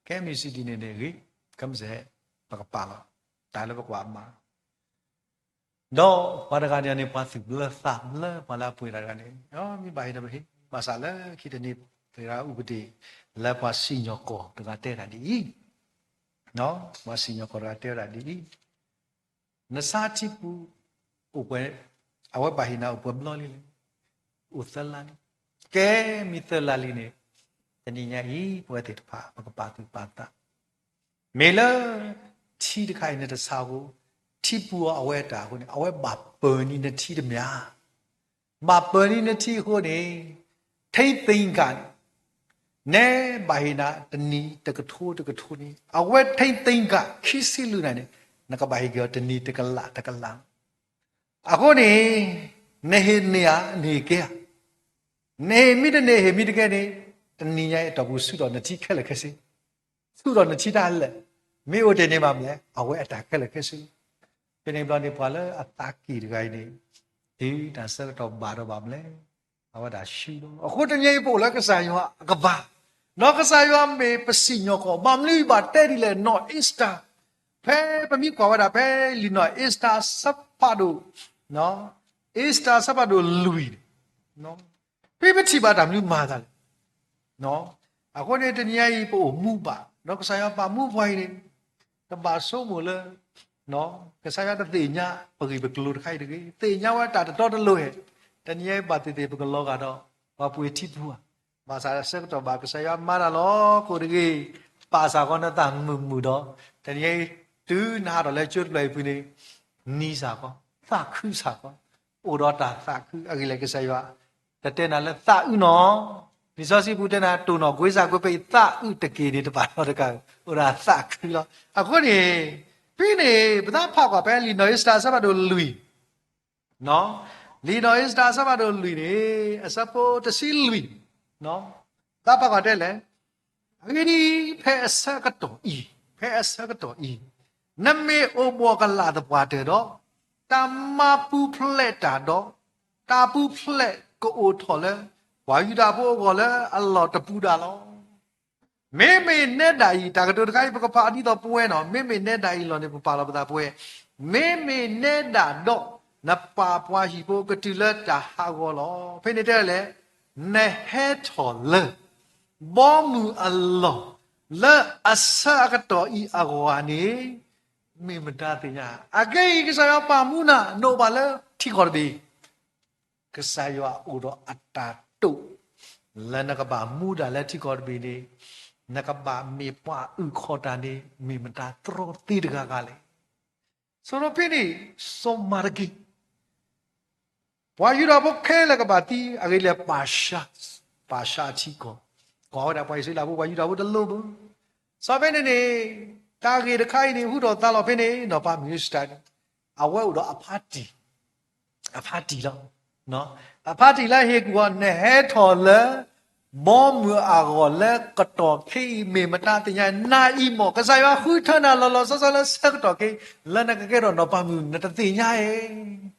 ကဲမ့ၢ်စံးဒ်န့ၣ်န့ၣ်ဂ့ၤ, ကဲမ့ၢ်စ့ၢ်, ပကပာ်လီၤ, တၢ်လၢပကွၢ်မၤ ဒီးပှၤတဂၤန့ၣ်န့ၣ် ပှၤသူၣ်ဘျၢသးဘျၢ ပှၤလၢအပှ့ၤတၢ်တဂၤန့ၣ်, မ့ၢ်ဘၣ်ဟ့ၣ်ဒီးပဟ့ၣ်, ဘၣ်ဆၣ်လၢခံတနံၤ သရၣ်အူပဒ့ၣ် လၢပှၤစံၣ်ညီၣ်ကွီၢ်တဂၤတဲဒၣ်ဒ်အံၤ, ပှၤစံၣ်ညီၣ်ကွီၢ်တဂၤတဲဝဲဒၣ်ဒ်အံၤ, နဆါထံပူၤ အိၣ်ပှဲၤ, အဝဲဘၣ်ဟ့ၣ်နၤအိၣ်ပှဲၤဘျီလံလဲၣ်, အိၣ်သၢလါလံ, ကဲမ့ၢ်သၢလါလံန့ၣ်, တနံၤညါအံၤ ပဝဲသ့ၣ်တဖၣ် ပကပာ်သူၣ်ပာ်သး, မ့ၢ်လၢ ထံတခါအံၤနတဆါအဃိ, ထံပူၤအီၤအဝဲအတၢ်အဃိန့ၣ် အဝဲဘၣ်ပၢၤန့ၢ်နထံတမ့ၢ်ဧါ ဘၣ်ပၢၤန့ၢ်နထံအဃိန့ၣ်, ထိန်းသိမ်းခါန့ၣ်, နဲဘၣ်ဟ့ၣ်နၤတနံၤတကထိတကထိန့ၣ်, အဝဲထိန်းသိမ်းခါ ခံဆံလွံၢ်နံၣ်န့ၣ်, နကဘၣ်ဟ့ၣ်က့ၤအီၤတနံၤတကလးတကလး. အဃိန့ၣ်, နဟ့ၣ်န့ၢ်ဧါ, နဟ့ၣ်ကဲဧါ, နဟ့ၣ်မ့ၢ်တန့ၢ် ဟ့ၣ်မ့ၢ်တကဲန့ၣ်, တနံၤညါအံၤအတီၢ်ပူၤဆူၣ်ထီၣ်နထံခဲလၢာ်ခဲဆ့ ဆူၣ်ထီၣ်နထံတၢ်လဲၣ်, မ့ၢ်အိၣ်တ့ၢ်န့ၣ်ဘၣ်မလဲၣ်, အဝဲအတၢ်ခဲလၢာ်ခဲဆ့လီၤ. ဖဲန့ၣ်ဘျီန့ၣ် ပှၤလၢအသးက့ၣ်တဂၤအံၤန့ၣ်, တုၤတၢ်ဆၢကတီၢ်ဘၣ်ဒီးဘၣ်မလဲၣ်, အဝဲဒၣ်ဆူၣ်လီၤ. အဃိတနံၤအံၤပအိၣ်လၢကစၢ်ယွၤအကပၤ, ဒီးကစၢ်ယွၤမ့ၢ်ပစံၣ်ညီၣ်ကွီၢ်, ဘၣ်မနုၤယဘၣ်တဲဒ်လဲၣ်, နီၢ်အ့စတၢ်, ဖဲပမ့ၢ်ကွၢ်ဝဲဒၣ်ဖဲလံာ်နီၢ်အ့စတၢ် အဆၢဖးဒိၣ်, အ့စတၢ်အဆၢဖးဒိၣ်လွံၢ်န့ၣ် ဖဲပထံၣ်ဘၣ်တၢ်မနုၤမၤသးလဲၣ်. အဃိန့ၣ်တနံၤညါအံၤ ပအိၣ်မူဘၣ် ဒီးကစၢ်ယွၤပာ်မူပှၤအံၤန့ၣ် တဘၣ်ဆိကမိၣ်လၢ ကစၢ်ယွၤတသ့ၣ်ညါပဂ့ၢ်ပကျိၤတခါအံၤတဂ့ၤ, သ့ၣ်ညါဝဲတၢ်တတီတလိၤဧါ, တနံၤအံၤဘၣ်သ့ၣ်သ့ၣ် ပကလီၤဂာ်ဒီး ပှၤပှ့ၤထံပူၤဧါ, ဘၣ်ဆၣ်ဆၢကတီၢ်ဘၣ်ကစၢ်ယွၤမၤတၢ်လီၤကိၢ်တဂ့ၤ, ပာ်စၢ်ဃီနသးမုာ်မုာ်ဒီး တနံၤအံၤ တုၤနဟးထီၣ်လၢကၠိတဖျၢၣ်အံၤဖုန့ၣ် နံၤစၢ်ဃီ, သးခုစၢ်ဃီ, အိၣ်ဒီးတၢ်သးခုအဂ့ၢ်လဲၣ်ကစၢ်ယွၤ တတဲနၤလၢသးအုးနီၢ်, လံာ်စီဆှံပူၤတဲနၤ တိၢ်နီၣ်ကွ့စၢ်ကွ့ ဖဲအံၤသးအုးတက့ၢ်န့ၣ်တဘၣ်နီတဂၤ, အိၣ်ဒီးသးခုလီၤ. အဃိန့ၣ် ဖဲန့ၣ် ပသးဖးကွၢ်ဖဲလံာ်နီၢ်အ့စတၢၢ်အဆၢဖးဒိၣ်လွံၢ်, လံာ်နီၢ်အ့စတၢၢ်အဆၢဖးဒိၣ်လွံၢ်န့ၣ် အဆၢဖိတဆံလွံၢ်, သးဖးကွၢ်တဲလဲၣ်, အဂ့ၢ်ဒ်အံၤ, ဖဲအဆၢကတီၢ်အံၤ, ဖဲအဆၢကတီၢ်အံၤ, နမ့ၢ်အိၣ်ဘှီၣ်ကလာ်သပှၢ်တၢၢ်ဒီး, တၢ်မၤပူၤဖျဲးတၢ်ဒီး, တၢ်ပူၤဖျဲးကအိၣ်ထီၣ်လၢ ပှၤယူဒၤဖိအဂီၢ်လၢအလီၢ်တပူၤဒၣ်လီၤ. မ့မ့ၢ်နဲဒၣ်အံၤ, တၢ်ကတိၤတခါအံၤ ပကဖးဒ်သိးပဝဲနီၢ်, မ့မ့ၢ်နဲဒၣ်အံၤလီၤန့ၣ် ပပာ်လီၤပသးပဝဲ, မ့မ့ၢ်နဲဒၣ်ဒီး နပာ်ပှၤဟံၣ်ဖိကတုၤလၢတၢ်ဟးဂီၤလီၤ. ဖဲန့ၣ်တဲလဲၣ်, နဟဲထီၣ်လၢ ဘီမုၢ်အလီၢ် လၢအဆၢအကတီၢ်အံၤအဂီၢ်န့ၣ် မ့ၢ်မတၤသ့ၣ်ညါ. အခဲအံၤ ကစၢ်ယွၤပာ်မူနၤ နအိၣ်ဘၣ်လၢထံကီၢ်တဘ့ၣ်, ကစၢ်ယွၤအိၣ်ဒီးအတၢ်တိာ် လၢနကဘၣ်မူဒၣ်လၢထံကီၢ်တဘ့ၣ်န့ၣ်, နကဘၣ်မ့ၢ်ပှၤအုၣ်ခီၣ်တၢ်န့ၣ် မ့ၢ်မတၤတြီသ့တဂၤဂၤလဲၣ်. ဆိဒီးဖဲန့ၣ် စီၤမၤတက့ ပှၤယူဒၤဖိခဲလၢာ်ကဘၣ်သံ, အဂ့ၢ်လဲၣ် ပာ်ရှါ, ပာ်ရှါအထံကီၢ်, ကွၢ်ဝဲဒၣ်ပှၤအံၣ်စရ့လးဖိ ပှၤယူဒၤဖိတလိၣ်ဘၣ်. စီၤဖဲန့ၣ်န့ၣ် တၢ်ဂ့ၢ်တခါအံၤန့ၣ် ဟူထီၣ်သါလီၤဖဲန့ၣ် နီၢ်ပၤမုၣ်အ့စတၢၢ်န့ၣ် အဝဲအိၣ်ဒီးအဖါတံၢ်, အဖါတံၢ်လီၤ. အဖါတံၢ်လၢဟ့ၣ်ကူၣ်အီၤ နဟဲထီၣ်လၢ ဘီမုၢ်အဂီၢ်လၢကတီၢ်ခဲအံၤ မ့ၢ်မတၤသ့ၣ်ညါ, နၤအံၤမ့ၢ် ကစၢ်ယွၤဃုထၢနၤလီၤလီၤဆီဆီလၢဆၢကတီၢ်ခဲအံၤ လၢနကကဲထီၣ်နီၢ်ပၤမုၣ် နတသ့ၣ်ညါဧါ.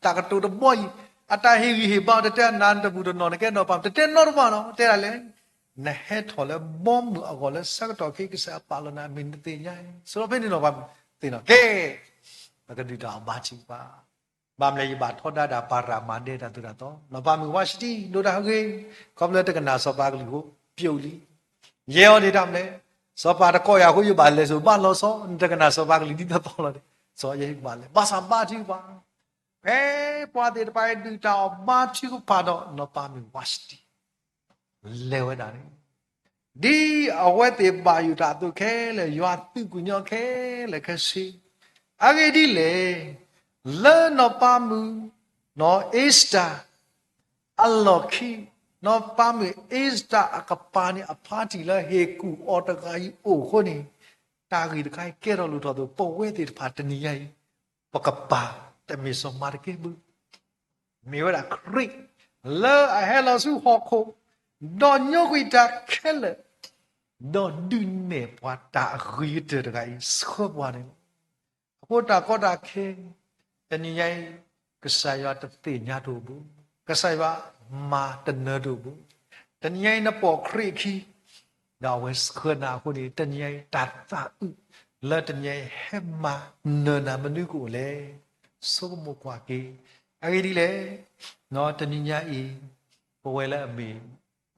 တၢ်ကတိၤတဘီအံၤ အတၢ်ဟ့ၣ်ဂံၢ်ဟ့ၣ်ဘါအီၤ တတဲနၤတဘူၣ်တနီၢ် နကဲနီၢ်ပၤမုၣ် တတဲနီတဘျီနီၤ, တဲဒၣ်လဲၣ်, နဟဲထီၣ်လၢဘီမုၢ်အဂီၢ်လၢဆၢကတီၢ်ခဲအံၤ ကစၢ်ယွၤပာ်လီၤနၤ မ့ၢ်နတသ့ၣ်ညါဧါ. ဆိဒီးဖဲန့ၣ်နီၢ်ပၤမုၣ်သ့ၣ်နီၣ်, ကဲ, ပကဒုၣ်တၢ်အီၣ်ဘါထံကပၤ ဘၣ်မနုၤလဲၣ် ယဘၣ်ထီဒါတၢ်ပၤရၤမၤဒဲးတၢ်သိၣ်တၢ်သီ, နီၢ်ပၤမုၣ်ဝါၡတံ ဒိတၢ်ဂ့ၤ, ခီဖျိတကနၣ်စီၤပၤကလုၢ်အဃိ ပျိာ်လံ. ယဲအီၤန့ၣ်တၢ်မနုၤလဲၣ်, စီၤပၤတကိးယၤအဃိ ယဘၣ်လဲၤစိာ်ဘၣ်လီၤဆီ, နတကနၣ်စီၤပၤကလုၢ်ဒ်သိးသိးလီၤန့ၣ်, စီၤယဲဘၣ်လဲၤ ဘၣ်ဆၣ်ဘါထုကဖၣ်, ဖဲပှၤသ့ၣ်တဖၣ်အံၤဒုၣ်တၢ်အီၣ်ဘါထုကဖၣ်ဒီး နီၢ်ပၤမုၣ်ဝါၡတံ လဲၤဝဲဒၣ်န့ၣ် ဒ်အဝဲသ့ၣ်ဘၣ်ယိၣ်တၢ်အသိးခဲလၢာ်, ယွၤသုးကညီခဲလၢာ်ခဲဆ့, အဂ့ၢ်ဒ်လဲၣ်, လၢနီၢ်ပၤမုၣ် နီၢ်အ့စတၢၢ် အလီၢ်ခံ, နီၢ်ပၤမုၣ်အ့စတၢၢ်အကပၤန့ၣ် အဖါတံၢ်လၢဟ့ၣ်ကူၣ်အီၤတဂၤအံၤအိၣ်အဃိန့ၣ်, တၢ်ဂ့ၢ်တခါအံၤကဲထီၣ်လိၣ်ထီၣ်အသိး ပဝဲသ့ၣ်တဖၣ်တနံၤညါအံၤ ပကပၤတမ့ၢ်စီၤမၤတကဲဘၣ် မ့ၢ်ဝဲဒၣ်ခရံာ် လၢအဟဲလီၤဆူဟီၣ်ခိၣ်, ဒီးညိကွံာ်တၢ်ခဲလၢာ်, ဒီးဒုးနဲၣ်ပှၤတၢ်အဂ့ၤကတၢၢ်တဂၤအံၤ ဆှၢပှၤန့ၣ်လီၤ. အဃိတၢ်ကီတၢ်ခဲ တနံၤညါအံၤ ကစၢ်ယွၤတသ့ၣ်ညါတအိၣ်ဘၣ်, ကစၢ်ယွၤမၤတနၢၤတအိၣ်ဘၣ်. တနံၤညါအံၤနပိာ်ခရံာ်အခံ ဒီးအဝဲဆှၢနၤအဃိန့ၣ် တနံၤညါအံၤ တၢ်သးအုးလၢတနံၤညါအံၤ ဟဲမၤနၢၤနၤမနုၤကအိၣ်လဲၣ်. ဆိကမိၣ်ကွၢ်က့ၤ. အဂ့ၢ်ဒ်လဲၣ်, တနံၤညါအံၤ ပဝဲလၢအမ့ၢ်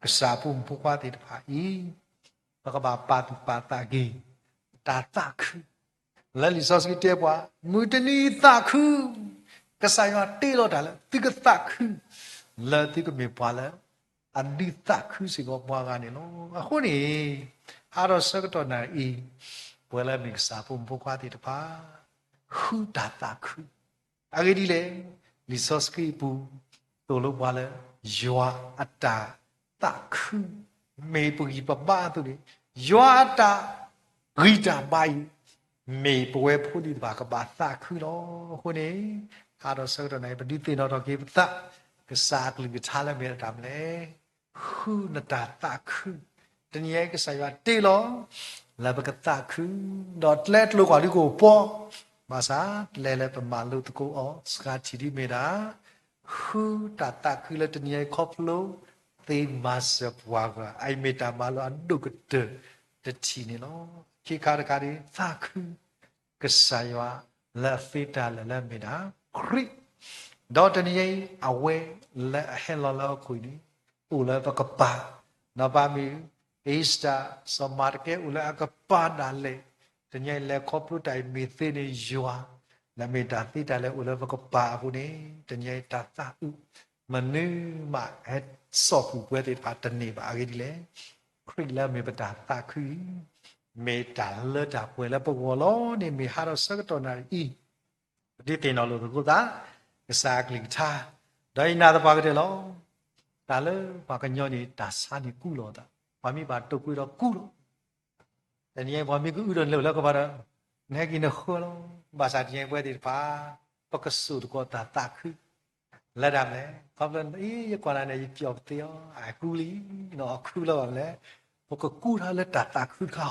ကစၢ်အဖိမုၣ်ဖိခွါသ့ၣ်တဖၣ်အံၤ ပကဘၣ်ပာ်သူၣ်ပာ်သးက့ၤ တၢ်သးခု လၢလံာ်စီဆှံတဲပှၤ မုၢ်တနံၤသးခု, ကစၢ်ယွၤတ့လီၤတၢ်လၢသုကသးခု, လၢသုကမ့ၢ်ပှၤလၢ အဒုးသးခုစ့ၢ်ကီးပှၤဂၤန့ၣ်လီၤ. အဃိန့ၣ် ဟါဒီးဆၢကတီၢ်နၣ်အံၤ ပဝဲလၢအမ့ၢ်ကစၢ်ဖိမုၣ်ဖိခွါသ့ၣ်တဖၣ် ဃုတၢ်သးခု အဂ့ၢ်ဒ်လဲၣ်, လံာ်စီဆှံအပူၤ သိၣ်လိပှၤလၢ ယွၤအတၢ်သးခု မ့ၢ်ပဂံၢ်ပဘါအသိးန့ၣ် ယွၤအတၢ်ဂံၢ်တၢ်ဘါအံၤ မ့ၢ်ပဝဲဖိလံၤတဖၣ်ကဘၣ်သးခုလီၤ. အဃိန့ၣ် ဟါဒီးဆၢကတီၢ်နၣ်အံၤ ပဒုးသ့ၣ်နီၣ်ထီၣ်က့ၤပသး ကစၢ်အကလုၢ်ကထါလၢမ့ၢ်တၢ်မနုၤလဲၣ် ဃုနတၢ်သးခု, တနံၤအံၤကစၢ်ယွၤတ့လီၤ လၢပကသးခု, ဒီးကျဲကျိၤကွၢ်ဒုးကအိၣ်ပှီၢ်, ဘၣ်ဆၣ်ကျဲလၢပမၤလိသကိးအီၤ စှၤထံၣ်ဒ်မ့ၢ်ဒၣ် ဃုတၢ်သးခုလၢတနံၤအံၤခီဖျိ သ့မၤစၢၤပှၤဂၤ အအံၤမ့ၢ်တၢ်မၤလိအဒိၣ်ကတၢၢ်တထံၣ်န့ၣ်လီၤ. ခံခါတခါဒ် သးခု ကစၢ်ယွၤလၢအသ့တၢ်လၢာ်လၢအမ့ၢ်ဒၣ်ခရံာ်, ဒီးတနံၤအံၤ အဝဲလၢအဟဲလီၤလၢဟီၣ်ခိၣ်အံၤန့ၣ် အိၣ်လၢပကပၤ, ဒီးပာ်မ့ၢ် Esther စီၤမၤတကဲအိၣ်လၢအကပၤဒၣ်လဲာ်, တနံၤအံၤလဲၤခီဖျိတၢ်အံၤမ့ၢ်သ့န့ၣ်ယွၤ, လၢမ့ၢ်တၢ်သ့တၢ်လၢအိၣ်လၢပကပၤအဃိန့ၣ် တနံၤအံၤတၢ်သးအုး မနုၤမးဟဲစိာ်ဃုာ်ပှၤသ့ၣ်တဖၣ်တန့ၢ်ဘၣ်အဂ့ၢ်ဒ်လဲၣ်. ခရံာ်လၢမ့ၢ်ပတၢ်သးခုအံၤ မ့ၢ်တၢ်လၢတၢ်ပှဲၤလၢပဂီၢ်လီၤန့ၣ် မ့ၢ်ဟးထီၣ်ဆၢကတီၢ်နၣ်ရံၣ်အံၤ ပဒုးသ့ၣ်နီၣ်လိာ်သကိးသး ကစၢ်အကလုၢ်ကထါ, ဒီးယနာ်သပှၢ်ကတၢၢ်လီၤ. တၢ်လၢပှၤကညီန့ၣ် တၢ်ဆါန့ၣ်ကူလီၤသး, ပှၤမ့ၢ်ဘၣ်တိာ်ကွံာ်ဒီးကူလီၤ. တနံၤအံၤပှၤမ့ၢ်ကအုဒီးနလၢလၢကဘၣ်ဒီး နဟဲက့ၤနဃၢလီၤ. ဘၣ်ဆၣ်တနံၤအံၤပဝဲသ့ၣ်တဖၣ် ပကစိာ်သကိးတၢ်သးခု လၢတၢ်မနုၤလဲၣ်, ခီဖျိအံၤ ယကွၢ်နၤန့ၣ် ယပျီၢ်ပသ့အီၤ အကူလံ, အကူလီၤဘၣ်မနုၤလဲၣ်, ပကကူထီၣ်လၢတၢ်သးခုတခါ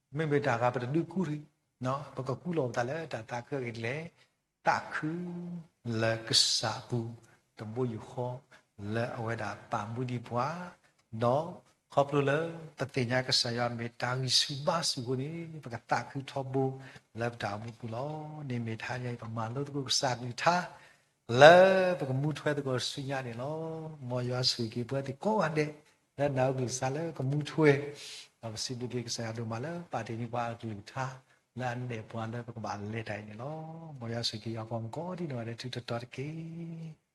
အီၤ, မ့မ့ၢ်တၢ်ဂၤပတဒုးကူတဂ့ၤ, ပကကူလီၤပသးလၢတၢ်သးခုအဂ့ၢ်ဒ်လဲၣ်, သးခု လၢကစၢ်အပူၤ တဘိယူၢ်ဃီ လၢအဝဲဒၣ်ပာ်မူဒံးပှၤ, ဒီးခီဖျိလၢပသ့ၣ်ညါကစၢ်ယွၤမ့ၢ်တၢ်ဂံၢ်ဆူၣ်ဘါဆူၣ်အဃိန့ၣ် ပကသးခုထီဘိလၢပတၢ်အိၣ်မူပူၤလီၤ. န့ၣ်မ့ၢ်တဟါညါအံၤ ပမၤလိသကိးကစၢ်အကလုၢ်ကထါ လၢပကမူထွဲသကိးဆူညါန့ၣ်လီၤ. မ်ယွၤဆိၣ်ဂ့ၤက့ၤပဝဲသ့ၣ်ကိးဂၤဒဲး လၢနၢ်ဟူကလုၢ်ကထါလၢပကမူထွဲ, ဒီးပစံးဘျုးက့ၤကစၢ်ယွၤဒိၣ်မးလၢပာ်တ့ၢ်န့ၢ်ပှၤအကလုၢ်ကထါ လၢအနဲၣ်ပှၤလၢပကဘၣ်လဲၤတၢ်အံၤန့ၣ်လီၤ. မ်ယွၤဆိၣ်ဂ့ၤက့ၤယွၤပှၤမုၣ်ကိးဒံနီၢ်ဂၤဒဲး ထူးထီၣ်တီတက့ၢ်.